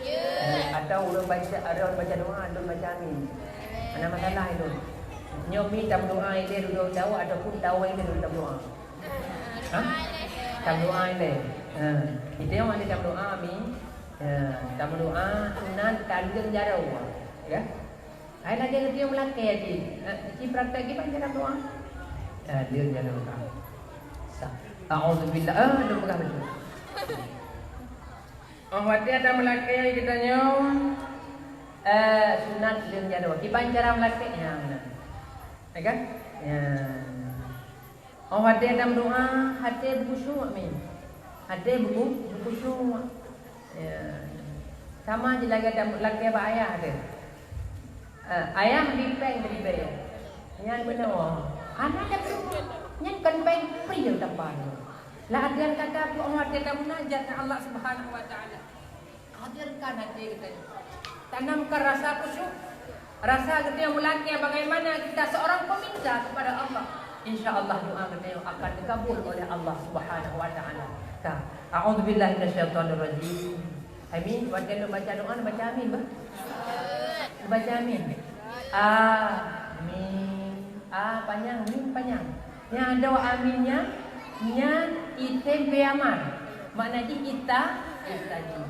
Jeuet. Eh, atau ulôn baca, droe baca doa, lôn baca amin. Hana masalah ilôn. Nyoe mi tameudoa ilée dudoe tawa ataupun tawa ilée dudoe tameudoa? Ha? Tameudoa ilée. Ha. Kita yang mana tameudoa mi? Ha, tameudoa sunat taleueng jaroe. Ya. Hai lagée geutanyoe meulakée cit. Eh, ci praktek kiban cara doa. Eh, dia jalan doa. Sa-, A'udzubillah. Eh, dia peugah betul. Oh, watée ada meulakée geutanyoe, eh, sunat leueng jaroe. Kiban cara meulakée nyang na. Ya kan? Ya. Oh, watée tameudoa, até beukhusyuk mi. Até beukhu-, beukhusyuk. Ya. Sama je lagée tam-, lakée bak ayah teuh. Ah, ayah di péng keudibée. Nyan meunoe. Hana teupeue. Nyan kon péng free nyang tampan. Lagée kata Allah, watée tamunajat ngon Allah Subhanahu wa Taala. Hadirkan hati kita. Tanamkan rasa khusyuk, rasa kita meulakée bagaimana kita seorang peminta kepada Allah. Insya Allah doa kita akan dikabul oleh Allah Subhanahu wa Taala. Ka. A'udzubillahi minasyaitonirrajim. Amin. Watée lôn baca doa, baca amin bah. Baca amin. Amin. A panyang, mim panyang. Nyang ada amin nyan, nyan item pe amar. Makna jih ita, ita jih.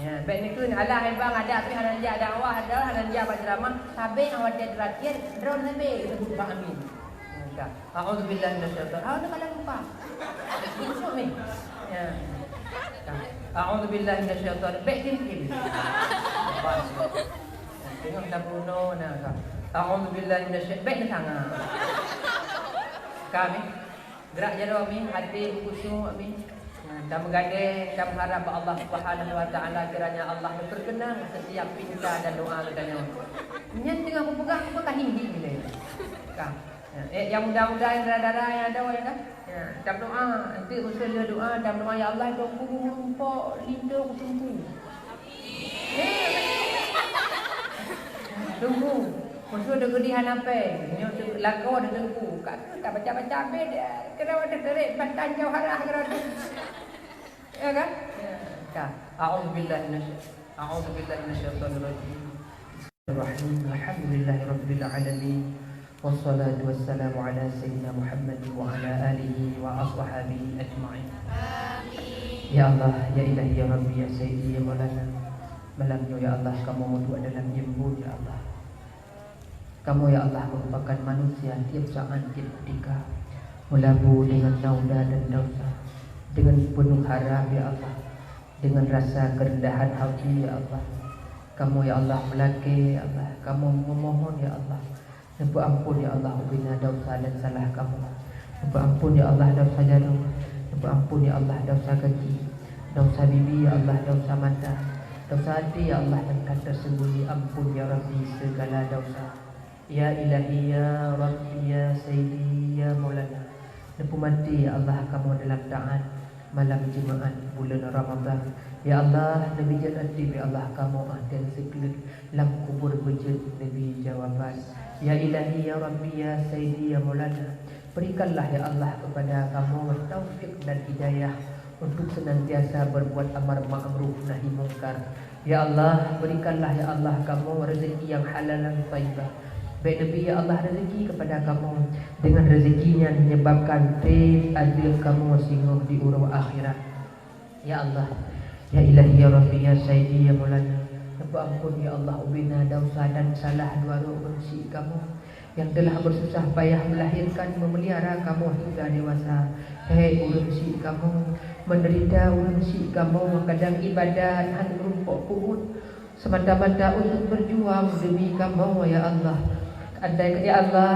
Ya, bék neukheun alah hai bang, adak pih hana jak dakwah, adak hana jak bak ceramah, sabe awak dia terakhir, droe sabe sebut bak amin. Ka. A'udzubillahi minasyaitan. Ah, nak kalian lupa. Masuk ni. Ya. Ka. A'udzubillahi minasyaitan. Bék tim-tim. Tengok dah bunuh nak ka. A'udzubillahi minasyaitan. Bék ni sangat. Kami. Gerak jaroe mi, hati khusyuk mi. Nah, dan meugadée, dan meuharap bak Allah Subhanahu wa Taala kiranya Allah memperkenang setiap pinta dan doa geutanyoe. Nyan teungoh beupeugah, apa ka hing-hing lé. Ka. Ya, eh, yang muda-muda, yang dara-dara, yang ada, ya kan? Ya, tam doa, nanti usul dia doa, tam doa, "Ya Allah, Tuhanku, rumpok, lintô, kutungku." Tunggu. Musuh deuh geudi hana péng. Nyoe teu-, lakoe deuh teungku. Ka, ka baca-baca habéh dia. Kenapa dia terik batang jauh harah kena tu? Ya kan? Ya. Ka. A'udzubillahi minasy-, a'udzubillahi minasyaitonir rajim. Bismillahirrahmanirrahim. Alhamdulillahirabbil alamin. Wassalatu wassalamu ala sayyidina Muhammad wa ala alihi wa ashabihi ajma'in. Amin. Ya Allah, ya Ilahi, ya Rabbi, ya Sayyidi, ya Maulana. Malam nyoe, ya Allah, kamoe meuduek dalam ié buet, ya Allah. Kamoe, ya Allah, merupakan manusia tiep saát, tiep kutika. Meulabu deungon nauda dan dausa. Deungon peunoh harab, ya Allah. Deungon rasa keureundahan hati, ya Allah. Kamoe, ya Allah, meulakée, ya Allah. Kamoe meumohon, ya Allah. Neupeuampon, ya Allah, ubena dausa dan salah kamoe. Neupeuampon, ya Allah, dausa jaroe. Neupeuampon, ya Allah, dausa gaki. Dausa bibi, ya Allah, dausa mata. Dausa até, ya Allah, nyang ka teuseumbunyi. Ampon, ya Rabbi, sigala dausa. Ya Ilahi, ya Rabbi, ya Sayyidi, ya Maulana. Neupeumaté, ya Allah, kamoe dalam taát. Malam Jumaat buleuen Ramadhan. Ya Allah, neubijat até, ya Allah, kamoe ah dan sikleuet lam kubur beujeuet neubi jawaban. Ya Ilahi, ya Rabbi, ya Sayyidi, ya Maulana, berikanlah, ya Allah, kepada kamoe taufik dan hidayah untuk senantiasa berbuat amar ma'ruf nahi mungkar. Ya Allah, berikanlah, ya Allah, kamoe rezeki yang halal dan thayyibah. Bék neubi, ya Allah, rezeki kepada kamoe. Dengan rezeki nyan menyebabkan treb azeub kamoe singoh di uroe akhirat. Ya Allah, ya Ilahi, ya Rabbi, ya Sayyidi, ya Maulana, neupeuampon, ya Allah, ubena dausa dan salah dua droe ureueng syik kamoe. nyang teulah beususah payah meulahirkan, meumeliara kamoe hingga dewasa. Hai ureuëng syiek kamoe, meudeurita ureuëng syiek kamoe, kadang ibadat hana meurumpok peubuet, seumata-mata untuk berjuang demi kamoe, ya Allah. Andai, ya Allah,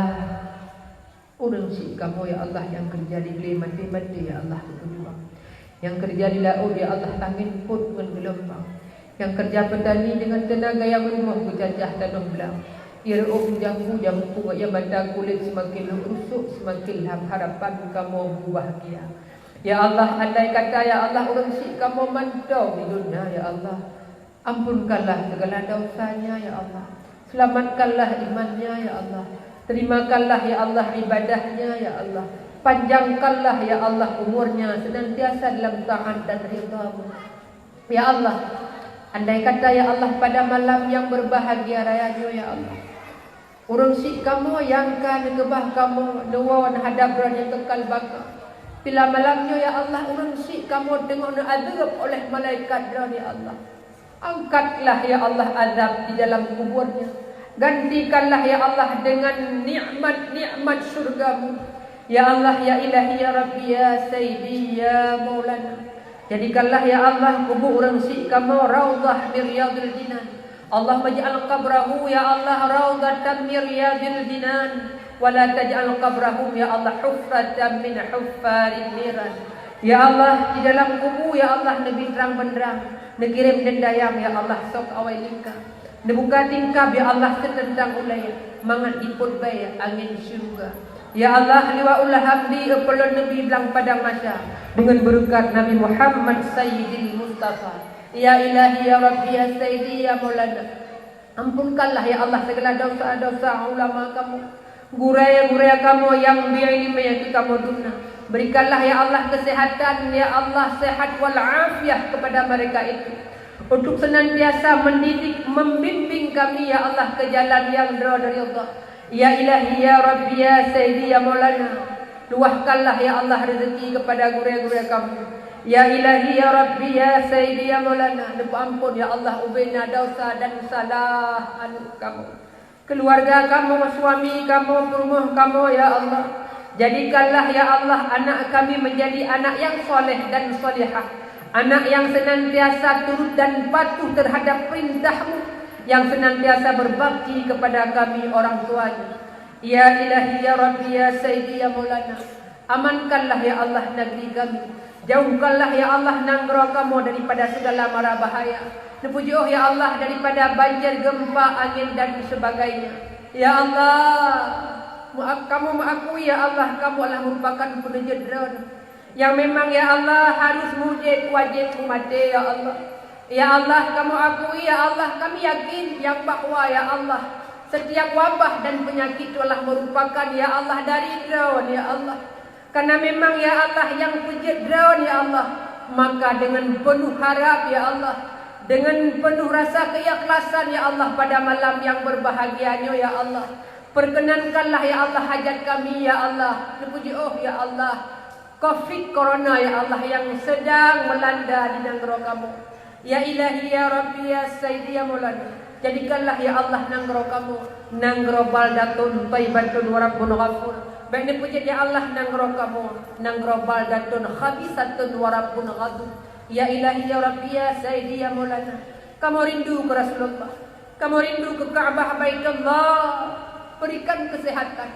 ureuëng syiek kamoe, ya Allah, nyang keureuja di glé maté-maté, ya Allah, geupeujeuet. Nyang keureuja di laôt, ya Allah, angén pôt ngon geulombang. Nyang keureuja peutani deungon teunaga nyang rumoh geucacah tanoh blang. Ie reuôk meujampu, jampu ngon ie mata kulét seumaken lhok rusok, seumaken lham harapan kamoe beubahgia. Ya Allah, andai kata, ya Allah, ureuëng syiek kamoe mantong di donya, ya Allah. Ampunkanlah segala dosanya, ya Allah. Selamatkanlah imannya, ya Allah. Terimakanlah, ya Allah, ibadahnya, ya Allah. Panjangkanlah, ya Allah, umurnya senantiasa dalam taat dan ridha-Mu. Ya Allah, andai kata, ya Allah, pada malam nyang berbahagia raya nyoe, ya Allah, ureuëng syiek kamoe nyang ka neukeubah kamoe neuwoe neuhadab Droeneuh keu kal baka. Bila malam nyoe, ya Allah, ureuëng syiek kamoe teungoh neuadeueb oleh malaikat Droeneuh, ya Allah. Angkatlah, ya Allah, azab di dalam kuburnya. Gantikanlah, ya Allah, dengan nikmat-nikmat syurga-Mu. Ya Allah, ya Ilahi, ya Rabbi, ya Sayyidi, ya Maulana. Jadikanlah, ya Allah, kubu ureuëng syiek kamoe raudhah min riyadhil jinan. Allahumma ij'al qabrahu, ya Allah, raudhatan min riyadhil jinan, wa la taj'al qabrahum, ya Allah, hufratan min huffarin niran. Ya Allah, di dalam kubu, ya Allah, neubi trang beundrang, neukirém deundayang, ya Allah, sôk awai lingka. Neubuka tingkab, ya Allah, seuteuntang ulée, mangat jipôt bée angén syeuruga. Ya Allah, liwa'ul hamdi eupeuleun neubi blang padang mahsyar deungon beureukat Nabi Muhammad Sayyidil Mustafa. Ya Ilahi, ya Rabbi, ya Sayyidi, ya Maulana, ampunkanlah, ya Allah, segala dosa-dosa ulama kamoe, gurée-gurée kamoe nyang bi ileumé keu kamoe dum na. Berikanlah, ya Allah, kesehatan, ya Allah, sehat wal afiah kepada mereka itu, untuk senantiasa mendidik, membimbing kami, ya Allah, ke jalan yang droe dari Allah. Ya Ilahi, ya Rabbi, ya Sayyidi, ya Maulana, luwahkanlah, ya Allah, rezeki kepada gurée-gurée kamoe. Ya Ilahi, ya Rabbi, ya Sayyidi, ya Maulana, neupeuampon, ya Allah, ubena dosa dan salah aneuk kamoe, keuluwarga kamoe, suami kamoe, peurumoh kamoe, ya Allah. Jadikanlah, ya Allah, anak kami menjadi anak yang soleh dan solehah, anak yang senantiasa turut dan patuh terhadap perintah-Mu, yang senantiasa berbakti kepada kami orang tuanya. Ya Ilahi, ya Rabbi, ya Sayyidi, ya Maulana, amankanlah, ya Allah, negeri kami. Jauhkanlah, ya Allah, nanggroe kamoe daripada segala mara bahaya. Neupujoh, ya Allah, daripada banjir, gempa, angin, dan sebagainya. Ya Allah, meuak-, kamoe meuakui, ya Allah, kamoe adalah merupakan peungeujeuet Droeneuh nyang memang, ya Allah, harus mujéb wajéb meumaté, ya Allah. Ya Allah, kamoe akui, ya Allah, kami yakin nyang bahwa, ya Allah, setiap wabah dan penyakit itu adalah merupakan, ya Allah, dari Droeneuh, ya Allah. Karena memang, ya Allah, nyang peujeuet Droeneuh, ya Allah, maka dengan penuh harap, ya Allah, dengan penuh rasa keikhlasan, ya Allah, pada malam yang berbahagia nyoe, ya Allah, perkenankanlah, ya Allah, hajat kami, ya Allah. Neupujoh, ya Allah, covid corona, ya Allah, yang sedang melanda di nanggroe kamoe. Ya Ilahi, ya Rabbi, ya Sayyidi, ya Maulana, jadikanlah, ya Allah, nanggroe kamoe nanggroe baldatun thaibatun wa rabbun ghafur. Bék neupeujeuet, ya Allah, nanggroe kamoe nanggroe baldatun khabisatun wa rabbun ghadub. Ya Ilahi, ya Rabbi, ya Sayyidi, ya Maulana, kamoe rindu keu Rasulullah, kamoe rindu keu Ka'bah Baitullah. Berikan kesehatan,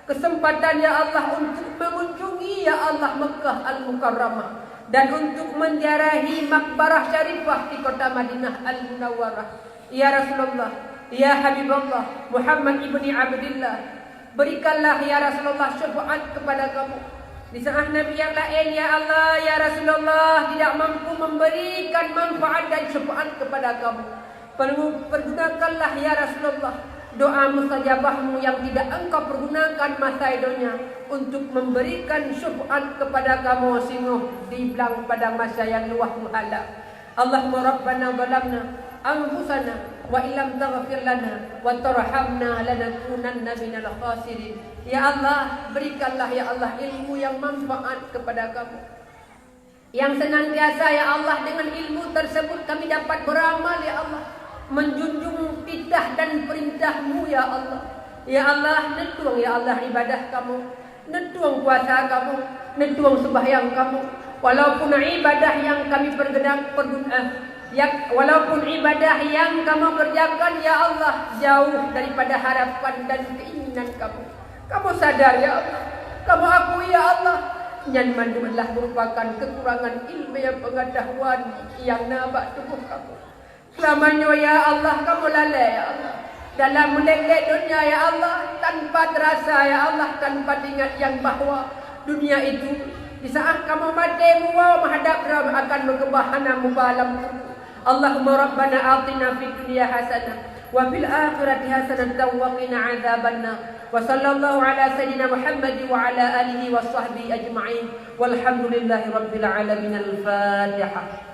kesempatan, ya Allah, untuk mengunjungi, ya Allah, Mekah Al-Mukarramah dan untuk menziarahi Makbarah Syarifah di kota Madinah Al-Munawwarah. Ya Rasulullah, ya Habiballah, Muhammad ibni Abdillah, berikanlah, ya Rasulullah, syafaat kepada kamoe. Di saat Nabi yang lain, ya Allah, ya Rasulullah, tidak mampu memberikan manfaat dan syafaat kepada kamoe. Pergu-, pergunakanlah, ya Rasulullah, doa mustajabah-Mu yang tidak Engkau pergunakan masa donya untuk memberikan syafaat kepada kamoe singoh di blang padang mahsyar nyang luwah meuhala. Allahumma rabbana zalamna anfusana wa illam taghfir lana wa tarhamna lanakunanna minal khasirin. Ya Allah, berikanlah, ya Allah, ilmu yang manfaat kepada kamoe. Yang senantiasa, ya Allah, dengan ilmu tersebut kami dapat beramal, ya Allah, menjunjung titah dan perintah-Mu, ya Allah. Ya Allah, neutueng, ya Allah, ibadah kamoe, neutueng puasa kamoe, neutueng seubahyang kamoe. Walaupun ibadah nyang kami pergedang-, pergun-, eh, yak-, walaupun ibadah nyang kamoe kerjakan, ya Allah, jauh daripada harapan dan keinginan kamoe. Kamoe sadar, ya Allah, kamoe akui, ya Allah, nyan mandum adalah merupakan kekurangan ilmu dan pengetahuan nyang na bak tuboh kamoe. Seulama nyoe, ya Allah, kamoe lalée, ya Allah. Dalam meulét-lét donya, ya Allah, tanpa terasa, ya Allah, tanpa teuingat nyang bahwa dunia itu, di saat kamoe maté, muwoe meuhadab droe akan meukeubah hana muba lam kubu. Allahumma rabbana atina fid dunya hasanah wa fil akhirati hasanatan wa qina adzabannar. Wa sallallahu ala sayyidina Muhammad wa ala alihi wa sahbihi ajma'in. Walhamdulillahi rabbil alamin. Al-Fatihah.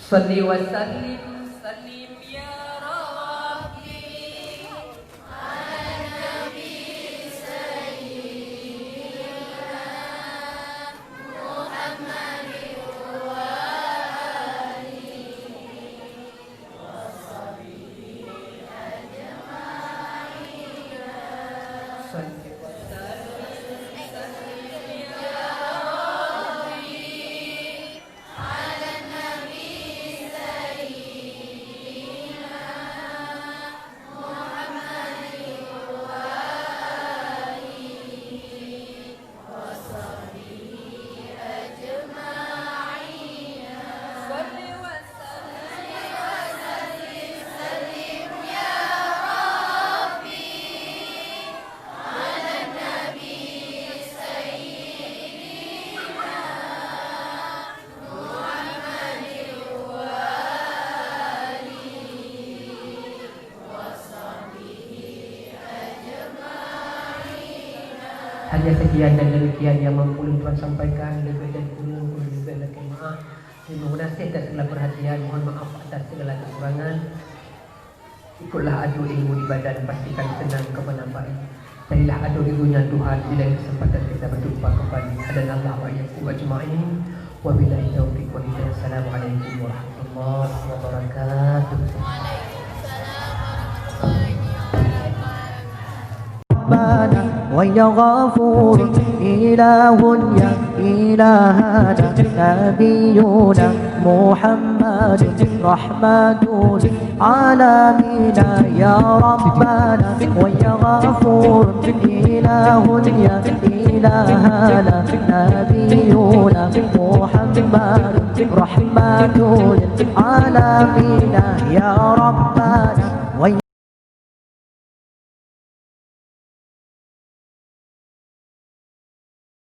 Salli wa sallim, sallim ya Rabbi, ala Nabi Sayyidina Muhammadin wa alihi wa sahbihi ajma'in. Salli wa sallim, sallim ya Rabbi. Hanya sekian dan demikian yang mampu lôn tuan sampaikan, leubeh dan kureueng ulôn minta lakée meu'ah. Terima kasih atas segala perhatian, mohon maaf atas segala kekurangan. Ikutlah adu ilmu ibadat, pastikan senang kemenangan. Carilah adu ilmu nyan Tuhan, di lain kesempatan kita berjumpa kembali. Hadanallahu wa iyyakum ajma'in. Wabillahi taufiq wal hidayah. Assalamualaikum warahmatullahi wabarakatuh. ربنا ويا غفور إله يا إلهنا نبينا محمد رحمة العالمين يا ربنا ويا غفور إله يا إلهنا نبينا محمد رحمة العالمين يا ربنا